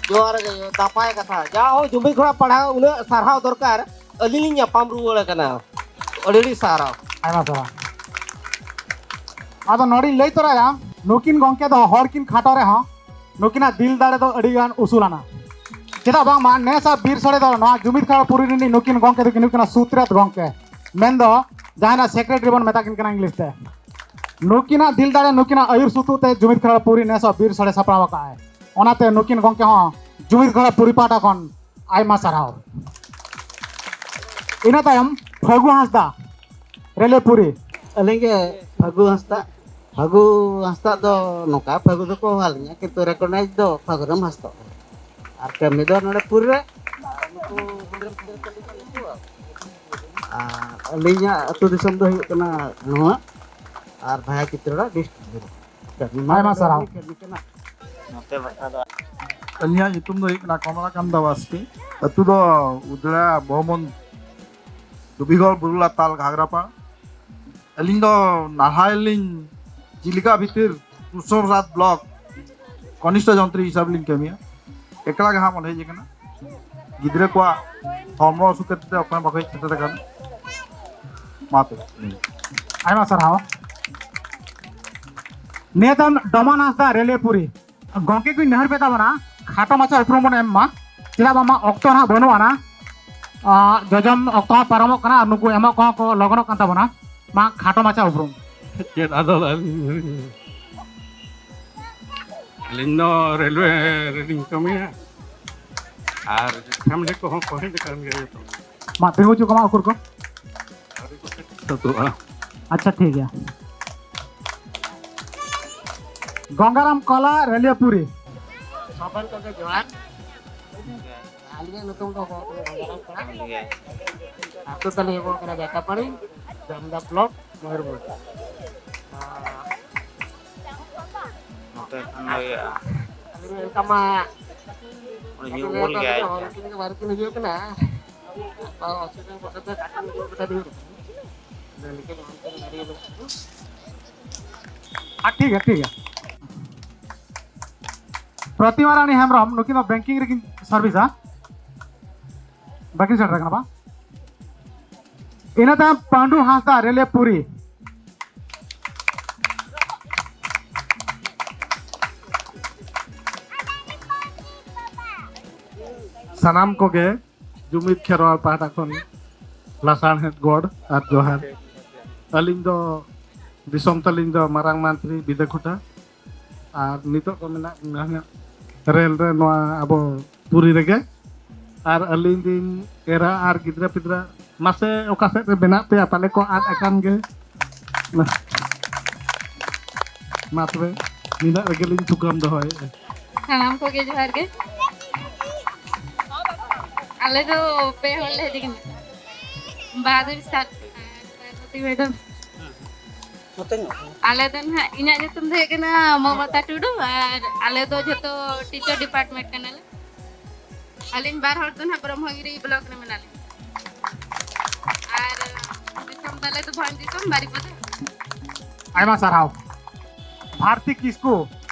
ᱡᱚᱦᱟᱨ ᱜᱮ, ᱱᱟᱯᱟᱭ ᱠᱟᱛᱷᱟ᱾ ᱡᱟ ᱦᱳ, ᱡᱩᱢᱤᱫ ᱠᱷᱚᱱᱟᱜ ᱯᱟᱲᱦᱟᱣ ᱩᱱᱟᱹᱜ ᱥᱟᱨᱦᱟᱣ ᱫᱚᱨᱠᱟᱨ, ᱟᱹᱞᱤᱧ ᱞᱤᱧ ᱧᱟᱯᱟᱢ ᱨᱩᱣᱟᱹᱲ ᱟᱠᱟᱱᱟ᱾ ᱟᱹᱰᱤ ᱟᱹᱰᱤ ᱥᱟᱨᱦᱟᱣ᱾ ᱟᱭᱢᱟ ᱥᱟᱨᱦᱟᱣ᱾ ᱟᱫᱚ ᱱᱚᱰᱮᱧ ᱞᱟᱹᱭ ᱛᱚᱨᱟᱭᱟ, ᱱᱩᱠᱤᱱ ᱜᱚᱝᱠᱮ ᱫᱚ ᱦᱚᱲ ᱠᱤᱱ ᱠᱷᱟᱴᱚ ᱨᱮᱦᱚᱸ ᱱᱩᱠᱤᱱᱟᱜ ᱫᱤᱞ ᱫᱟᱲᱮ ᱫᱚ ᱟᱹᱰᱤ ᱜᱟᱱ ᱩᱥᱩᱞ ᱟᱱᱟ᱾ ᱪᱮᱫᱟᱜ ᱵᱟᱝᱢᱟ ᱱᱮᱥᱟᱜ ᱵᱤᱨ ᱥᱚᱲᱮ ᱫᱚ ᱱᱚᱣᱟ ᱡᱩᱢᱤᱫ ᱠᱷᱟᱲᱟ ᱯᱩᱨᱤ ᱨᱤᱱᱤᱡ ᱱᱩᱠᱤᱱ ᱜᱚᱝᱠᱮ ᱫᱚᱠᱤᱱ ᱦᱩᱭᱩᱜ ᱠᱟᱱᱟ ᱥᱩᱛᱨᱮᱛ ᱜᱚᱝᱠᱮ, ᱢᱮᱱᱫᱚ ᱡᱟᱦᱟᱸᱭ ᱱᱟᱜ ᱥᱮᱠᱨᱮᱴᱟᱨᱤ ᱵᱚᱱ ᱢᱮᱛᱟ ᱠᱤᱱ ᱠᱟᱱᱟ ᱤᱝᱞᱤᱥ ᱛᱮ᱾ ᱱᱩᱠᱤᱱᱟᱜ ᱫᱤᱞ ᱫᱟᱲᱮ, ᱱᱩᱠᱤᱱᱟᱜ ᱟᱹᱭᱩᱨ ᱥᱩᱛᱩᱜ ᱛᱮ ᱡᱩᱢᱤᱫ ᱠᱷᱟᱲᱟ ᱯᱩᱨᱤ ᱱᱮᱥᱟᱜ ᱵᱤᱨ ᱥᱚᱲᱮ ᱥᱟᱯᱲᱟᱣ ᱟᱠᱟᱫ ᱟᱭ᱾ ᱚᱱᱟᱛᱮ ᱱᱩᱠᱤᱱ ᱜᱚᱝᱠᱮ ᱦᱚᱸ ᱡᱩᱢᱤᱫ ᱠᱷᱟᱲᱟ ᱯᱩᱨᱤ ᱯᱟᱦᱴᱟ ᱠᱷᱚᱱ ᱟᱭᱢᱟ ᱥᱟᱨᱦᱟᱣ᱾ ᱤᱱᱟᱹ ᱛᱟᱭᱚᱢ ᱯᱷᱟᱹᱜᱩ ᱦᱟᱸᱥᱫᱟ, ᱨᱮᱞᱮᱯᱩᱨᱤ᱾ ᱟᱹᱞᱤᱧ ᱜᱮ ᱯᱷᱟᱹᱜᱩ ᱦᱟᱸᱥᱫᱟ᱾ ᱯᱷᱟᱹᱜᱩ ᱦᱟᱸᱥᱫᱟ ᱫᱚ ᱱᱚᱝᱠᱟ, ᱯᱷᱟᱹᱜᱩ ᱫᱚᱠᱚ ᱦᱚᱦᱚ ᱟᱹᱞᱤᱧᱟ, ᱠᱤᱱᱛᱩ ᱨᱮᱠᱚᱜᱱᱟᱭᱤᱡᱽ ᱫᱚ ᱯᱷᱟᱹᱜᱩᱨᱟᱢ ᱦᱟᱸᱥᱫᱟ᱾ ᱟᱨ ᱠᱟᱹᱢᱤ ᱫᱚ ᱱᱚᱰᱮ ᱯᱩᱨ ᱨᱮ᱾ ᱟᱨ ᱟᱹᱞᱤᱧᱟᱜ ᱟᱹᱛᱩ ᱫᱤᱥᱚᱢ ᱫᱚ ᱦᱩᱭᱩᱜ ᱠᱟᱱᱟ ᱱᱚᱣᱟ, ᱟᱨ ᱵᱷᱟᱭᱟ ᱪᱤᱛᱨᱚᱲᱟ ᱰᱤᱥᱴᱨᱤᱠᱴ ᱨᱮ᱾ ᱠᱟᱹᱢᱤ ᱢᱟ ᱟᱭᱢᱟ ᱱᱚᱰᱮ ᱥᱟᱨᱦᱟᱣ᱾ ᱠᱟᱹᱢᱤ ᱠᱟᱱᱟ᱾ ᱟᱹᱞᱤᱧᱟᱜ ᱧᱩᱛᱩᱢ ᱫᱚ ᱦᱩᱭᱩᱜ ᱠᱟᱱᱟ ᱠᱚᱢᱞᱟᱠᱟᱱᱛ ᱵᱟᱥᱠᱮ᱾ ᱟᱹᱛᱩ ᱫᱚ ᱩᱫᱽᱲᱟ ᱵᱚᱦᱚᱢᱚᱱ ᱫᱩᱵᱤᱜᱚᱲ ᱵᱩᱨᱩᱞᱟ ᱛᱟᱞ ᱜᱷᱟᱜᱽᱨᱟᱯᱟᱲ᱾ ᱟᱹᱞᱤᱧ ᱫᱚ ᱱᱟᱞᱦᱟ ᱞᱤᱧ ᱡᱤᱞᱤᱠᱟ ᱵᱷᱤᱛᱤᱨ ᱠᱨᱤᱥᱱᱚᱯᱨᱚᱥᱟᱫᱽ ᱵᱞᱚᱠ ᱠᱚᱱᱤᱥᱴᱷᱚ ᱡᱚᱱᱛᱨᱤ ᱦᱤᱥᱟᱹᱵ ᱞᱤᱧ ᱠᱟᱹᱢᱤᱭᱟ᱾ ᱮᱠᱞᱟ ᱜᱮ ᱦᱟᱸᱜ ᱵᱚᱱ ᱦᱮᱡ ᱟᱠᱟᱱᱟ᱾ ᱜᱤᱫᱽᱨᱟᱹ ᱠᱚᱣᱟᱜ ᱦᱚᱲᱢᱚ ᱚᱥᱩᱠᱷ ᱠᱷᱟᱹᱛᱤᱨ ᱛᱮ ᱚᱠᱚᱭ ᱦᱚᱸ ᱵᱟᱠᱚ ᱦᱮᱡ ᱥᱮᱴᱮᱨ ᱟᱠᱟᱱᱟ᱾ ᱢᱟ ᱛᱚᱵᱮ᱾ ᱟᱭᱢᱟ ᱥᱟᱨᱦᱟᱣ᱾ ᱱᱤᱭᱟᱹ ᱛᱟᱭᱚᱢ ᱰᱚᱢᱟᱱ ᱦᱟᱸᱥᱫᱟ, ᱨᱮᱞᱮᱯᱩᱨᱤ᱾ ᱜᱚᱢᱠᱮ ᱠᱚᱧ ᱱᱮᱦᱚᱨ ᱯᱮ ᱛᱟᱵᱚᱱᱟ, ᱠᱷᱟᱴᱚ ᱢᱟᱪᱷᱟ ᱩᱯᱨᱩᱢ ᱵᱚᱱ ᱮᱢ ᱢᱟ, ᱪᱮᱫᱟᱜ ᱵᱟᱝᱢᱟ ᱚᱠᱛᱚ ᱱᱟᱦᱟᱜ ᱵᱟᱹᱱᱩᱜ ᱟᱱᱟ᱾ ᱟᱸ, ᱡᱚᱡᱚᱢ ᱚᱠᱛᱚ ᱦᱚᱸ ᱯᱟᱨᱚᱢᱚᱜ ᱠᱟᱱᱟ ᱟᱨ ᱱᱩᱠᱩ ᱮᱢᱚᱜ ᱠᱚᱦᱚᱸ ᱠᱚ ᱞᱚᱜᱚᱱᱚᱜ ᱠᱟᱱ ᱛᱟᱵᱚᱱᱟ᱾ ᱢᱟ ᱠᱷᱟᱴᱚ ᱢᱟᱪᱷᱟ ᱩᱯᱨᱩᱢ᱾ ᱪᱮᱫ ᱟᱫᱚ ᱟᱹᱞᱤᱧ, ᱟᱹᱞᱤᱧ ᱫᱚ ᱨᱮᱞᱣᱮ ᱨᱮᱞᱤᱧ ᱠᱟᱹᱢᱤᱭᱟ ᱟᱨ ᱯᱷᱮᱢᱮᱞᱤ ᱠᱚᱦᱚᱸ ᱠᱚ ᱦᱮᱡ ᱟᱠᱟᱱ ᱜᱮᱭᱟ ᱡᱚᱛᱚ᱾ ᱢᱟ ᱛᱤᱸᱜᱩ ᱦᱚᱪᱚ ᱠᱚᱢᱟ ᱩᱠᱩᱨ ᱠᱚ᱾ ᱥᱟᱹᱛᱩᱜᱼᱟ᱾ ᱟᱪᱪᱷᱟ, ᱴᱷᱤᱠ ᱜᱮᱭᱟ᱾ ᱜᱚᱝᱜᱟᱨᱟᱢ ᱠᱚᱞᱟ, ᱨᱮᱞᱤᱭᱟᱹᱯᱩᱨᱤ᱾ ᱥᱟᱵᱟᱱ ᱠᱚᱜᱮ ᱡᱚᱦᱟᱨ᱾ ᱟᱹᱞᱤᱧᱟᱜ ᱧᱩᱛᱩᱢ ᱫᱚ ᱜᱚᱝᱜᱟᱨᱟᱢ ᱠᱚᱞᱟ᱾ ᱟᱹᱛᱩ ᱛᱟᱞᱮ ᱦᱩᱭᱩᱜ ᱠᱟᱱᱟ ᱡᱟᱴᱟᱯᱟᱲᱤ, ᱡᱟᱢᱫᱟ ᱵᱞᱚᱠ, ᱢᱚᱭᱩᱨᱵᱷᱚᱸᱡᱽ᱾ ᱱᱚᱛᱮ ᱠᱷᱚᱱ ᱫᱚ ᱤᱭᱟᱹ, ᱟᱹᱞᱤᱧ ᱚᱱᱠᱟ ᱢᱟ ᱩᱱᱤ ᱧᱩ ᱵᱩᱞ ᱜᱮᱭᱟᱭ᱾ ᱦᱚᱲ ᱠᱤᱱ ᱜᱮ ᱵᱟᱨ ᱠᱤᱱ ᱦᱤᱡᱩᱜ ᱠᱟᱱᱟ᱾ ᱟᱨ ᱴᱷᱤᱠ ᱜᱮᱭᱟ, ᱴᱷᱤᱠ ᱜᱮᱭᱟ᱾ ᱯᱨᱚᱛᱤᱢᱟ ᱨᱟᱱᱤ ᱦᱮᱢᱵᱨᱚᱢ, ᱱᱩᱠᱤᱱ ᱫᱚ ᱵᱮᱝᱠᱤᱝ ᱨᱮᱠᱤᱱ ᱥᱟᱨᱵᱷᱤᱥᱟ᱾ ᱵᱟᱹᱠᱤᱱ ᱥᱮᱴᱮᱨ ᱟᱠᱟᱱᱟ ᱵᱟᱝ? ᱤᱱᱟᱹ ᱛᱟᱭᱚᱢ ᱯᱟᱹᱰᱩ ᱦᱟᱸᱥᱫᱟ, ᱨᱮᱞᱮ ᱯᱩᱨᱤ᱾ ᱥᱟᱱᱟᱢ ᱠᱚᱜᱮ ᱡᱩᱢᱤᱫ ᱠᱷᱮᱨᱣᱟᱞ ᱯᱟᱦᱴᱟ ᱠᱷᱚᱱ ᱞᱟᱥᱟᱲᱦᱮᱫ ᱜᱚᱰ ᱟᱨ ᱡᱚᱦᱟᱨ᱾ ᱟᱹᱞᱤᱧ ᱫᱚ, ᱫᱤᱥᱚᱢ ᱛᱟᱹᱞᱤᱧ ᱫᱚ ᱢᱟᱨᱟᱝ ᱢᱚᱱᱛᱨᱤ ᱵᱤᱫᱟᱹᱠᱷᱩᱴᱟ᱾ ᱟᱨ ᱱᱤᱛᱚᱜ ᱫᱚ ᱢᱮᱱᱟᱜ ᱞᱤᱧᱟ ᱨᱮᱞ ᱨᱮ, ᱱᱚᱣᱟ ᱟᱵᱚ ᱯᱩᱨᱤ ᱨᱮᱜᱮ᱾ ᱟᱨ ᱟᱹᱞᱤᱧ ᱨᱤᱱ ᱮᱨᱟ ᱟᱨ ᱜᱤᱫᱽᱨᱟᱹ ᱯᱤᱫᱽᱨᱟᱹ, ᱢᱟᱥᱮ ᱚᱠᱟ ᱥᱮᱫ ᱨᱮ ᱢᱮᱱᱟᱜ ᱯᱮᱭᱟ? ᱯᱟᱞᱮ ᱠᱚ ᱟᱫ ᱟᱠᱟᱱ ᱜᱮ᱾ ᱢᱟ ᱛᱚᱵᱮ, ᱱᱤᱱᱟᱹᱜ ᱨᱮᱜᱮ ᱞᱤᱧ ᱛᱷᱩᱠᱟᱹᱢ ᱫᱚᱦᱚᱭᱮᱫᱼᱟ᱾ ᱥᱟᱱᱟᱢ ᱠᱚᱜᱮ ᱡᱚᱦᱟᱨ ᱜᱮ᱾ ᱟᱞᱮ ᱫᱚ ᱯᱮ ᱦᱚᱲ ᱞᱮ ᱦᱮᱡ ᱟᱠᱟᱱᱟ, ᱵᱟᱦᱟᱫᱩᱨ ᱥᱟᱨ ᱟᱨ ᱯᱟᱨᱵᱚᱛᱤ ᱢᱮᱰᱟᱢ᱾ ᱟᱞᱮ ᱫᱚ ᱱᱟᱦᱟᱜ, ᱤᱧᱟᱹᱜ ᱧᱩᱛᱩᱢ ᱫᱚ ᱦᱩᱭᱩᱜ ᱠᱟᱱᱟ ᱢᱚᱢᱚᱛᱟ ᱴᱩᱰᱩ, ᱟᱨ ᱟᱞᱮ ᱫᱚ ᱡᱷᱚᱛᱚ ᱴᱤᱪᱟᱨ ᱰᱤᱯᱟᱨᱴᱢᱮᱱᱴ ᱠᱟᱱᱟᱞᱮ᱾ ᱟᱹᱞᱤᱧ ᱵᱟᱨ ᱦᱚᱲ ᱫᱚ ᱱᱟᱦᱟᱜ ᱵᱨᱚᱦᱢᱚᱜᱤᱨᱤ ᱵᱞᱚᱠ ᱨᱮ ᱢᱮᱱᱟᱜ ᱞᱤᱧᱟ, ᱟᱨ ᱫᱤᱥᱚᱢ ᱛᱟᱞᱮ ᱫᱚ ᱵᱷᱚᱸᱡᱽ ᱫᱤᱥᱚᱢ, ᱵᱟᱨᱤᱯᱟᱫᱟ᱾ ᱟᱭᱢᱟ ᱥᱟᱨᱦᱟᱣ᱾ ᱵᱷᱟᱨᱛᱤ ᱠᱤᱥᱠᱩ᱾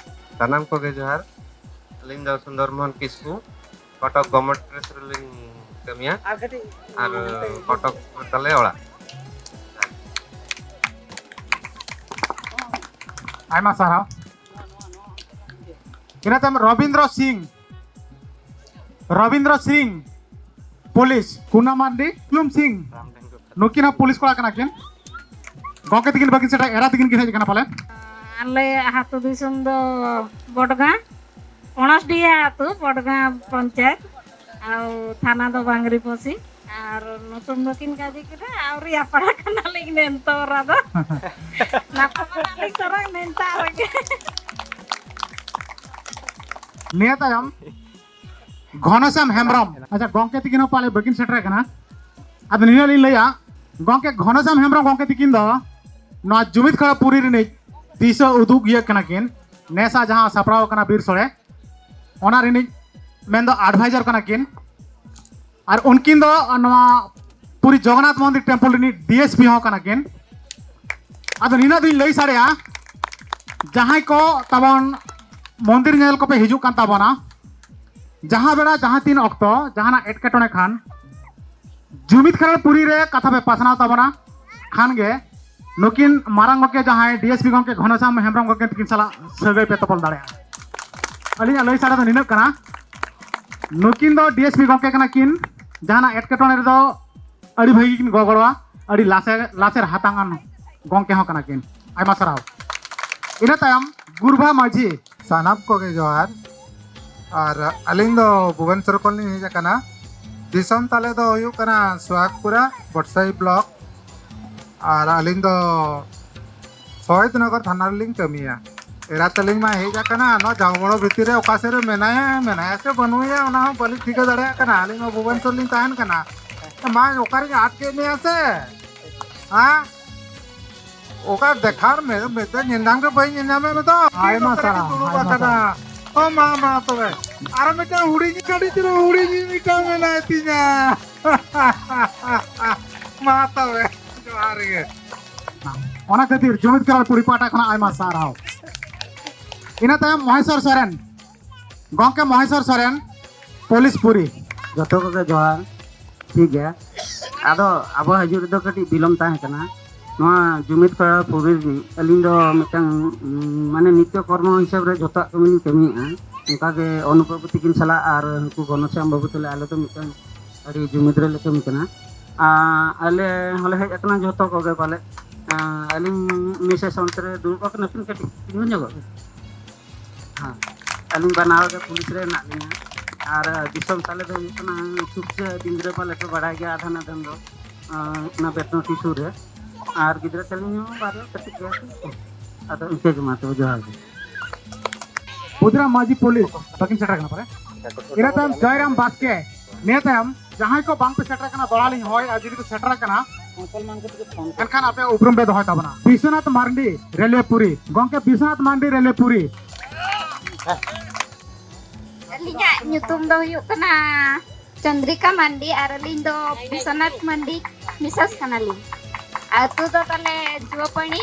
ᱥᱟᱱᱟᱢ ᱠᱚᱜᱮ ᱡᱚᱦᱟᱨ᱾ ᱟᱹᱞᱤᱧ ᱫᱚ ᱥᱩᱱᱫᱚᱨ ᱢᱳᱦᱚᱱ ᱠᱤᱥᱠᱩ, ᱠᱚᱴᱚᱠ ᱜᱚᱵᱷᱚᱨᱱᱢᱮᱱᱴ ᱯᱨᱮᱥ ᱨᱮᱞᱤᱧ ᱠᱟᱹᱢᱤᱭᱟ᱾ ᱟᱨ ᱠᱟᱹᱴᱤᱡ ᱟᱨ ᱱᱚᱛᱮ ᱠᱚᱴᱚᱠ ᱛᱟᱞᱮ ᱚᱲᱟᱜ᱾ ᱟᱭᱢᱟ ᱥᱟᱨᱦᱟᱣ᱾ ᱤᱱᱟᱹ ᱛᱟᱭᱚᱢ ᱨᱚᱵᱤᱱᱫᱨᱚ ᱥᱤᱝ, ᱨᱚᱵᱤᱱᱫᱨᱚ ᱥᱤᱝ, ᱯᱩᱞᱤᱥ, ᱠᱩᱱᱟ ᱢᱟᱱᱰᱤ, ᱠᱩᱞᱩᱢ ᱥᱤᱝ, ᱱᱩᱠᱤᱱ ᱦᱚᱸ ᱯᱩᱞᱤᱥ ᱠᱚᱲᱟ ᱠᱟᱱᱟ ᱠᱤᱱ᱾ ᱜᱚᱢᱠᱮ ᱛᱤᱠᱤᱱ ᱵᱟᱹᱠᱤᱱ ᱥᱮᱴᱮᱨ, ᱮᱨᱟ ᱛᱤᱠᱤᱱ ᱠᱤᱱ ᱦᱮᱡ ᱟᱠᱟᱱᱟ ᱯᱟᱞᱮᱱ᱾ ᱟᱞᱮ ᱟᱹᱛᱩ ᱫᱤᱥᱚᱢ ᱫᱚ ᱵᱚᱰᱜᱟ, ᱯᱚᱬᱚᱥᱰᱤᱦᱟ ᱟᱹᱛᱩ, ᱵᱚᱰᱜᱟ ᱯᱚᱧᱪᱟᱭᱮᱛ᱾ ᱟᱨ ᱛᱷᱟᱱᱟ ᱫᱚ ᱵᱟᱝᱨᱤᱯᱚᱥᱤ᱾ ᱟᱨ ᱱᱩᱛᱩᱢ ᱫᱚ ᱠᱤᱱ ᱠᱟᱡᱮ ᱠᱮᱫᱟ, ᱟᱹᱣᱨᱤ ᱟᱯᱲᱟ ᱠᱟᱱᱟᱞᱤᱧ ᱱᱮᱱᱛᱚᱨᱟ ᱫᱚ᱾ ᱱᱟᱯᱟ ᱢᱟᱱᱟᱞᱤᱧ ᱛᱚᱨᱟ ᱱᱮᱱᱛᱟ ᱨᱮᱜᱮ᱾ ᱱᱤᱭᱟᱹ ᱛᱟᱭᱚᱢ ᱜᱷᱚᱱᱚᱥᱭᱟᱢ ᱦᱮᱢᱵᱨᱚᱢ᱾ ᱟᱪᱪᱷᱟ, ᱜᱚᱝᱠᱮ ᱛᱤᱠᱤᱱ ᱦᱚᱸ ᱯᱟᱞᱮ ᱵᱟᱹᱠᱤᱱ ᱥᱮᱴᱮᱨ ᱟᱠᱟᱱᱟ᱾ ᱟᱫᱚ ᱱᱤᱭᱟᱹ ᱞᱤᱧ ᱞᱟᱹᱭᱟ, ᱜᱚᱝᱠᱮ ᱜᱷᱚᱱᱚᱥᱭᱟᱢ ᱦᱮᱢᱵᱨᱚᱢ ᱜᱚᱝᱠᱮ ᱛᱤᱠᱤᱱ ᱫᱚ ᱱᱚᱣᱟ ᱡᱩᱢᱤᱫ ᱠᱷᱟᱲᱟ ᱯᱩᱨᱤ ᱨᱤᱱᱤᱡ ᱫᱤᱥᱟᱹ ᱩᱫᱩᱜ ᱤᱭᱟᱹ ᱠᱟᱱᱟ ᱠᱤᱱ᱾ ᱱᱮᱥᱟ ᱡᱟᱦᱟᱸ ᱥᱟᱯᱲᱟᱣ ᱟᱠᱟᱱᱟ ᱵᱤᱨ ᱥᱚᱲᱮ, ᱚᱱᱟ ᱨᱤᱱᱤᱡ ᱢᱮᱱᱫᱚ ᱟᱰᱵᱷᱟᱭᱡᱟᱨ ᱠᱟᱱᱟ ᱠᱤᱱ᱾ ᱟᱨ ᱩᱱᱠᱤᱱ ᱫᱚ ᱱᱚᱣᱟ ᱯᱩᱨᱤ ᱡᱚᱜᱚᱱᱱᱟᱛᱷ ᱢᱚᱱᱫᱤᱨ ᱴᱮᱢᱯᱚᱞ ᱨᱤᱱᱤᱡ ᱰᱤ ᱮᱥ ᱯᱤ ᱦᱚᱸ ᱠᱟᱱᱟ ᱠᱤᱱ᱾ ᱟᱫᱚ ᱱᱤᱱᱟᱹᱜ ᱫᱚᱧ ᱞᱟᱹᱭ ᱥᱟᱰᱮᱭᱟ, ᱡᱟᱦᱟᱸᱭ ᱠᱚ ᱛᱟᱵᱚᱱ ᱢᱚᱱᱫᱤᱨ ᱧᱮᱞ ᱠᱚᱯᱮ ᱦᱤᱡᱩᱜ ᱠᱟᱱ ᱛᱟᱵᱚᱱᱟ, ᱡᱟᱦᱟᱸ ᱵᱮᱲᱟ ᱡᱟᱦᱟᱸ ᱛᱤᱱ ᱚᱠᱛᱚ ᱡᱟᱦᱟᱱᱟᱜ ᱮᱴᱠᱮᱴᱚᱬᱮ ᱠᱷᱟᱱ, ᱡᱩᱢᱤᱫ ᱠᱷᱟᱲᱟ ᱯᱩᱨᱤ ᱨᱮ ᱠᱟᱛᱷᱟ ᱯᱮ ᱯᱟᱥᱱᱟᱣ ᱛᱟᱵᱚᱱᱟ ᱠᱷᱟᱱ ᱜᱮ, ᱱᱩᱠᱤᱱ ᱢᱟᱨᱟᱝ ᱜᱚᱢᱠᱮ ᱡᱟᱦᱟᱸᱭ ᱰᱤ ᱮᱥ ᱯᱤ ᱜᱚᱢᱠᱮ ᱜᱷᱚᱱᱚᱥᱭᱟᱢ ᱦᱮᱢᱵᱨᱚᱢ ᱜᱚᱢᱠᱮ ᱛᱟᱹᱠᱤᱱ ᱥᱟᱞᱟᱜ ᱥᱟᱹᱜᱟᱹᱭ ᱯᱮ ᱛᱚᱯᱚᱞ ᱫᱟᱲᱮᱭᱟᱜᱼᱟ᱾ ᱟᱹᱞᱤᱧᱟᱜ ᱞᱟᱹᱭ ᱥᱟᱰᱮ ᱫᱚ ᱱᱤᱱᱟᱹᱜ ᱠᱟᱱᱟ, ᱱᱩᱠᱤᱱ ᱫᱚ ᱰᱤ ᱮᱥ ᱯᱤ ᱜᱚᱢᱠᱮ ᱠᱟᱱᱟ ᱠᱤᱱ, ᱡᱟᱦᱟᱱᱟᱜ ᱮᱴᱠᱮᱴᱚᱬᱮ ᱨᱮᱫᱚ ᱟᱹᱰᱤ ᱵᱷᱟᱹᱜᱤ ᱠᱤᱱ ᱜᱚᱜᱚᱲᱚᱣᱟ, ᱟᱹᱰᱤ ᱞᱟᱥᱮᱨ, ᱞᱟᱥᱮᱨ ᱦᱟᱛᱟᱝ ᱟᱱ ᱜᱚᱢᱠᱮ ᱦᱚᱸ ᱠᱟᱱᱟ ᱠᱤᱱ᱾ ᱟᱭᱢᱟ ᱥᱟᱨᱦᱟᱣ᱾ ᱤᱱᱟᱹ ᱛᱟᱭᱚᱢ ᱜᱩᱨᱵᱷᱟ ᱢᱟᱹᱡᱷᱤ᱾ ᱥᱟᱱᱟᱢ ᱠᱚᱜᱮ ᱡᱚᱦᱟᱨ᱾ ᱟᱨ ᱟᱹᱞᱤᱧ ᱫᱚ ᱵᱷᱩᱵᱚᱱᱮᱥᱚᱨ ᱠᱷᱚᱱ ᱞᱤᱧ ᱦᱮᱡ ᱟᱠᱟᱱᱟ᱾ ᱫᱤᱥᱚᱢ ᱛᱟᱞᱮ ᱫᱚ ᱦᱩᱭᱩᱜ ᱠᱟᱱᱟ ᱥᱩᱦᱟᱜᱽᱯᱩᱨᱟ, ᱵᱚᱴᱥᱟᱭᱤ ᱵᱞᱚᱠ᱾ ᱟᱨ ᱟᱹᱞᱤᱧ ᱫᱚ ᱥᱚᱦᱤᱫ ᱱᱚᱜᱚᱨ ᱛᱷᱟᱱᱟ ᱨᱮᱞᱤᱧ ᱠᱟᱹᱢᱤᱭᱟ᱾ ᱮᱨᱟ ᱛᱟᱹᱞᱤᱧ ᱢᱟ ᱦᱮᱡ ᱟᱠᱟᱱᱟ, ᱱᱚᱣᱟ ᱡᱟᱢᱵᱚᱲ ᱵᱷᱤᱛᱤᱨ ᱨᱮ ᱚᱠᱟ ᱥᱮᱫ ᱨᱮ ᱢᱮᱱᱟᱭᱟ, ᱢᱮᱱᱟᱭᱟ ᱥᱮ ᱵᱟᱹᱱᱩᱭᱟ, ᱚᱱᱟ ᱦᱚᱸ ᱵᱟᱹᱞᱤᱧ ᱴᱷᱤᱠᱟᱹ ᱫᱟᱲᱮᱭᱟᱜ ᱠᱟᱱᱟ᱾ ᱟᱹᱞᱤᱧ ᱢᱟ ᱵᱷᱩᱵᱚᱱᱮᱥᱚᱨ ᱞᱤᱧ ᱛᱟᱦᱮᱱ ᱠᱟᱱᱟ᱾ ᱢᱟ ᱚᱠᱟᱨᱮᱧ ᱟᱫ ᱠᱮᱫ ᱢᱮᱭᱟ ᱥᱮ? ᱦᱮᱸ? ᱚᱠᱟ ᱫᱮᱠᱷᱟᱨ ᱢᱮ, ᱢᱤᱫᱴᱮᱱ ᱧᱮᱞ ᱧᱟᱢ ᱜᱮ ᱵᱟᱹᱧ ᱧᱮᱞ ᱧᱟᱢᱮᱫ ᱢᱮᱫᱚ᱾ ᱟᱭᱢᱟ ᱱᱚᱛᱮ ᱨᱮᱜᱮ ᱥᱟᱨᱦᱟᱣ, ᱫᱩᱲᱩᱵ ᱟᱭᱢᱟ ᱟᱠᱟᱱᱟ᱾ ᱥᱟᱨᱦᱟᱣ᱾ ᱚ ᱢᱟ, ᱢᱟ ᱛᱚᱵᱮ᱾ ᱟᱨ ᱢᱤᱫᱴᱟᱝ ᱦᱩᱰᱤᱧ ᱠᱟᱹᱴᱤᱡ ᱪᱩᱞᱩᱝ ᱦᱩᱰᱤᱧ ᱢᱤᱫᱴᱟᱝ ᱢᱮᱱᱟᱭ ᱛᱤᱧᱟ᱾ ᱢᱟ ᱛᱚᱵᱮ, ᱡᱚᱦᱟᱨ ᱜᱮ᱾ ᱚᱱᱟ ᱠᱷᱟᱹᱛᱤᱨ ᱡᱩᱢᱤᱫ ᱠᱷᱟᱲᱟ ᱯᱩᱨᱤ ᱯᱟᱦᱴᱟ ᱠᱷᱚᱱᱟᱜ ᱟᱭᱢᱟ ᱥᱟᱨᱦᱟᱣ᱾ ᱤᱱᱟᱹ ᱛᱟᱭᱚᱢ ᱢᱚᱦᱮᱥᱚᱨ ᱥᱚᱨᱮᱱ, ᱜᱚᱢᱠᱮ ᱢᱚᱦᱮᱥᱚᱨ ᱥᱚᱨᱮᱱ, ᱯᱩᱞᱤᱥ ᱯᱩᱨᱤ᱾ ᱡᱚᱛᱚ ᱠᱚᱜᱮ ᱡᱚᱦᱟᱨ᱾ ᱴᱷᱤᱠ ᱜᱮᱭᱟ᱾ ᱟᱫᱚ ᱟᱵᱚ ᱦᱤᱡᱩᱜ ᱨᱮᱫᱚ ᱠᱟᱹᱴᱤᱡ ᱵᱤᱞᱚᱢ ᱛᱟᱦᱮᱸ ᱠᱟᱱᱟ᱾ ᱱᱚᱣᱟ ᱡᱩᱢᱤᱫ ᱠᱷᱟᱲᱟ ᱯᱩᱨᱤ ᱨᱤᱱᱤᱡ ᱟᱹᱞᱤᱧ ᱫᱚ ᱢᱤᱫᱴᱟᱝ, ᱩᱸ, ᱢᱟᱱᱮ ᱱᱤᱛᱭᱚ ᱠᱚᱨᱢᱚ ᱦᱤᱥᱟᱹᱵ ᱨᱮ ᱡᱷᱚᱛᱚᱣᱟᱜ ᱠᱟᱹᱢᱤ ᱞᱤᱧ ᱠᱟᱹᱢᱤᱭᱮᱫᱼᱟ᱾ ᱚᱱᱠᱟᱜᱮ ᱚᱱᱩᱯᱨᱚᱵᱷᱩ ᱛᱤᱠᱤᱱ ᱥᱟᱞᱟᱜ ᱟᱨ ᱩᱱᱠᱩ ᱜᱷᱚᱱᱚᱥᱭᱟᱢ ᱵᱟᱹᱵᱩ ᱛᱟᱞᱮ ᱟᱞᱮ ᱫᱚ ᱢᱤᱫᱴᱟᱝ ᱟᱹᱰᱤ ᱡᱩᱢᱤᱫ ᱨᱮᱞᱮ ᱠᱟᱹᱢᱤ ᱠᱟᱱᱟ᱾ ᱟᱨ ᱟᱞᱮ ᱦᱚᱸᱞᱮ ᱦᱮᱡ ᱟᱠᱟᱱᱟ ᱡᱷᱚᱛᱚ ᱠᱚᱜᱮ ᱯᱟᱞᱮ᱾ ᱟᱨ ᱟᱹᱞᱤᱧ ᱢᱤᱥᱮᱥ ᱚᱱᱛᱮ ᱨᱮ ᱫᱩᱲᱩᱵ ᱟᱠᱟᱱᱟ ᱠᱤᱱ, ᱠᱟᱹᱴᱤᱡ ᱛᱤᱸᱜᱩ ᱧᱚᱜᱚᱜ ᱵᱤᱱ᱾ ᱦᱮᱸ, ᱟᱹᱞᱤᱧ ᱵᱟᱱᱟ ᱦᱚᱲ ᱜᱮ ᱯᱩᱞᱤᱥ ᱨᱮ ᱦᱮᱱᱟᱜ ᱞᱤᱧᱟ᱾ ᱟᱨ ᱫᱤᱥᱚᱢ ᱛᱟᱞᱮ ᱫᱚ ᱦᱩᱭᱩᱜ ᱠᱟᱱᱟ ᱥᱩᱠᱪᱟᱹ ᱰᱤᱝᱜᱽᱨᱟᱹ, ᱯᱟᱞᱮ ᱯᱮ ᱵᱟᱲᱟᱭ ᱜᱮᱭᱟ ᱟᱫᱷᱟᱱ ᱟᱫᱷᱟᱱ ᱫᱚ, ᱟᱸ, ᱚᱱᱟ ᱵᱮᱛᱱᱚᱴᱤ ᱥᱩᱨ ᱨᱮ᱾ ᱟᱨ ᱜᱤᱫᱽᱨᱟᱹ ᱛᱟᱹᱞᱤᱧ ᱦᱚᱸ ᱵᱟᱨᱭᱟ ᱠᱟᱹᱴᱤᱡ ᱜᱮᱭᱟ ᱠᱚ᱾ ᱟᱫᱚ ᱤᱱᱠᱟᱹ ᱜᱮ, ᱢᱟ ᱛᱚᱵᱮ ᱡᱚᱦᱟᱨ ᱜᱮ᱾ ᱵᱩᱫᱷᱨᱟᱢ ᱢᱟᱹᱡᱷᱤ ᱯᱩᱞᱤᱥ ᱵᱟᱹᱠᱤᱱ ᱥᱮᱴᱮᱨ ᱠᱟᱱᱟ ᱯᱟᱨᱮ᱾ ᱤᱱᱟᱹ ᱛᱟᱭᱚᱢ ᱡᱚᱭᱨᱟᱢ ᱵᱟᱥᱠᱮ᱾ ᱱᱤᱭᱟᱹ ᱛᱟᱭᱚᱢ ᱡᱟᱦᱟᱸᱭ ᱠᱚ ᱵᱟᱝ ᱯᱮ ᱥᱮᱴᱮᱨ ᱠᱟᱱᱟ, ᱫᱚᱦᱲᱟ ᱞᱤᱧ ᱦᱚᱦᱚᱭᱮᱫᱼᱟ, ᱡᱩᱫᱤ ᱠᱚ ᱥᱮᱴᱮᱨ ᱠᱟᱱᱟ, ᱮᱱᱠᱷᱟᱱ ᱟᱯᱮ ᱩᱯᱨᱩᱢ ᱯᱮ ᱫᱚᱦᱚᱭ ᱛᱟᱵᱚᱱᱟ᱾ ᱵᱤᱥᱣᱚᱱᱟᱛᱷ ᱢᱟᱨᱰᱤ, ᱨᱮᱞᱣᱮ ᱯᱩᱨᱤ᱾ ᱜᱚᱢᱠᱮ, ᱵᱤᱥᱣᱚᱱᱟᱛᱷ ᱢᱟᱨᱰᱤ, ᱨᱮᱞᱣᱮ ᱯᱩᱨᱤ᱾ ᱟᱹᱞᱤᱧᱟᱜ ᱧᱩᱛᱩᱢ ᱫᱚ ᱦᱩᱭᱩᱜ ᱠᱟᱱᱟ ᱪᱚᱱᱫᱨᱤᱠᱟ ᱢᱟᱱᱰᱤ ᱟᱨ ᱟᱹᱞᱤᱧ ᱫᱚ ᱵᱤᱥᱣᱚᱱᱟᱛᱷ ᱢᱟᱱᱰᱤ ᱢᱤᱥᱮᱥ ᱠᱟᱱᱟᱞᱤᱧ᱾ ᱟᱹᱛᱩ ᱫᱚ ᱛᱟᱞᱮ ᱡᱩᱣᱟᱹᱯᱟᱹᱲᱤ,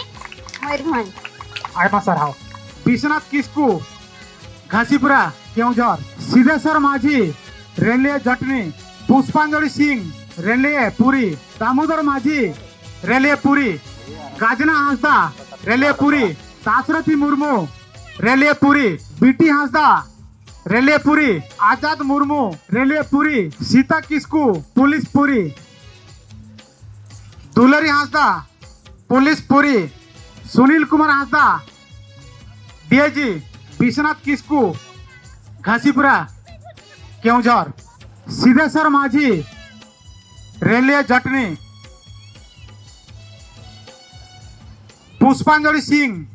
ᱢᱚᱭᱩᱨᱵᱷᱚᱸᱡᱽ᱾ ᱟᱭᱢᱟ ᱥᱟᱨᱦᱟᱣ᱾ ᱵᱤᱥᱣᱚᱱᱟᱛᱷ ᱠᱤᱥᱠᱩ, ᱜᱷᱟᱥᱤᱯᱩᱨᱟ, ᱠᱮᱣᱡᱷᱚᱨ᱾ ᱥᱤᱫᱷᱮᱥᱣᱚᱨ ᱢᱟᱹᱡᱷᱤ, ᱨᱮᱞᱣᱮ ᱡᱚᱴᱱᱤ᱾ ᱯᱩᱥᱯᱟᱧᱡᱚᱞᱤ ᱥᱤᱝ, ᱨᱮᱞᱣᱮ ᱯᱩᱨᱤ᱾ ᱫᱟᱢᱳᱫᱚᱨ ᱢᱟᱹᱡᱷᱤ, ᱨᱮᱞᱣᱮ ᱯᱩᱨᱤ᱾ ᱜᱟᱡᱽᱱᱟ ᱦᱟᱸᱥᱫᱟ, ᱨᱮᱞᱣᱮ ᱯᱩᱨᱤ᱾ ᱫᱟᱥᱨᱚᱛᱷᱤ ᱢᱩᱨᱢᱩ, ᱨᱮᱞᱣᱮ ᱯᱩᱨᱤ᱾ ᱵᱤᱴᱤ ᱦᱟᱸᱥᱫᱟ, ᱨᱮᱞᱣᱮ ᱯᱩᱨᱤ᱾ ᱟᱡᱟᱫ ᱢᱩᱨᱢᱩ, ᱨᱮᱞᱣᱮ ᱯᱩᱨᱤ᱾ ᱥᱤᱛᱟ ᱠᱤᱥᱠᱩ, ᱯᱩᱞᱤᱥ ᱯᱩᱨᱤ᱾ ᱫᱩᱞᱟᱨᱤ ᱦᱟᱸᱥᱫᱟ, ᱯᱩᱞᱤᱥ ᱯᱩᱨᱤ᱾ ᱥᱩᱱᱤᱞ ᱠᱩᱢᱟᱨ ᱦᱟᱸᱥᱫᱟ, ᱰᱤᱟᱭᱡᱤ᱾ ᱵᱤᱥᱣᱚᱱᱟᱛᱷ ᱠᱤᱥᱠᱩ, ᱜᱷᱟᱥᱤᱯᱩᱨᱟ, ᱠᱮᱣᱡᱷᱚᱨ᱾ ᱥᱤᱫᱷᱮᱥᱣᱚᱨ ᱢᱟᱹᱡᱷᱤ, ᱨᱮᱞᱣᱮ ᱡᱚᱴᱱᱤ᱾ ᱯᱩᱥᱯᱟᱧᱡᱚᱞᱤ ᱥᱤᱝ,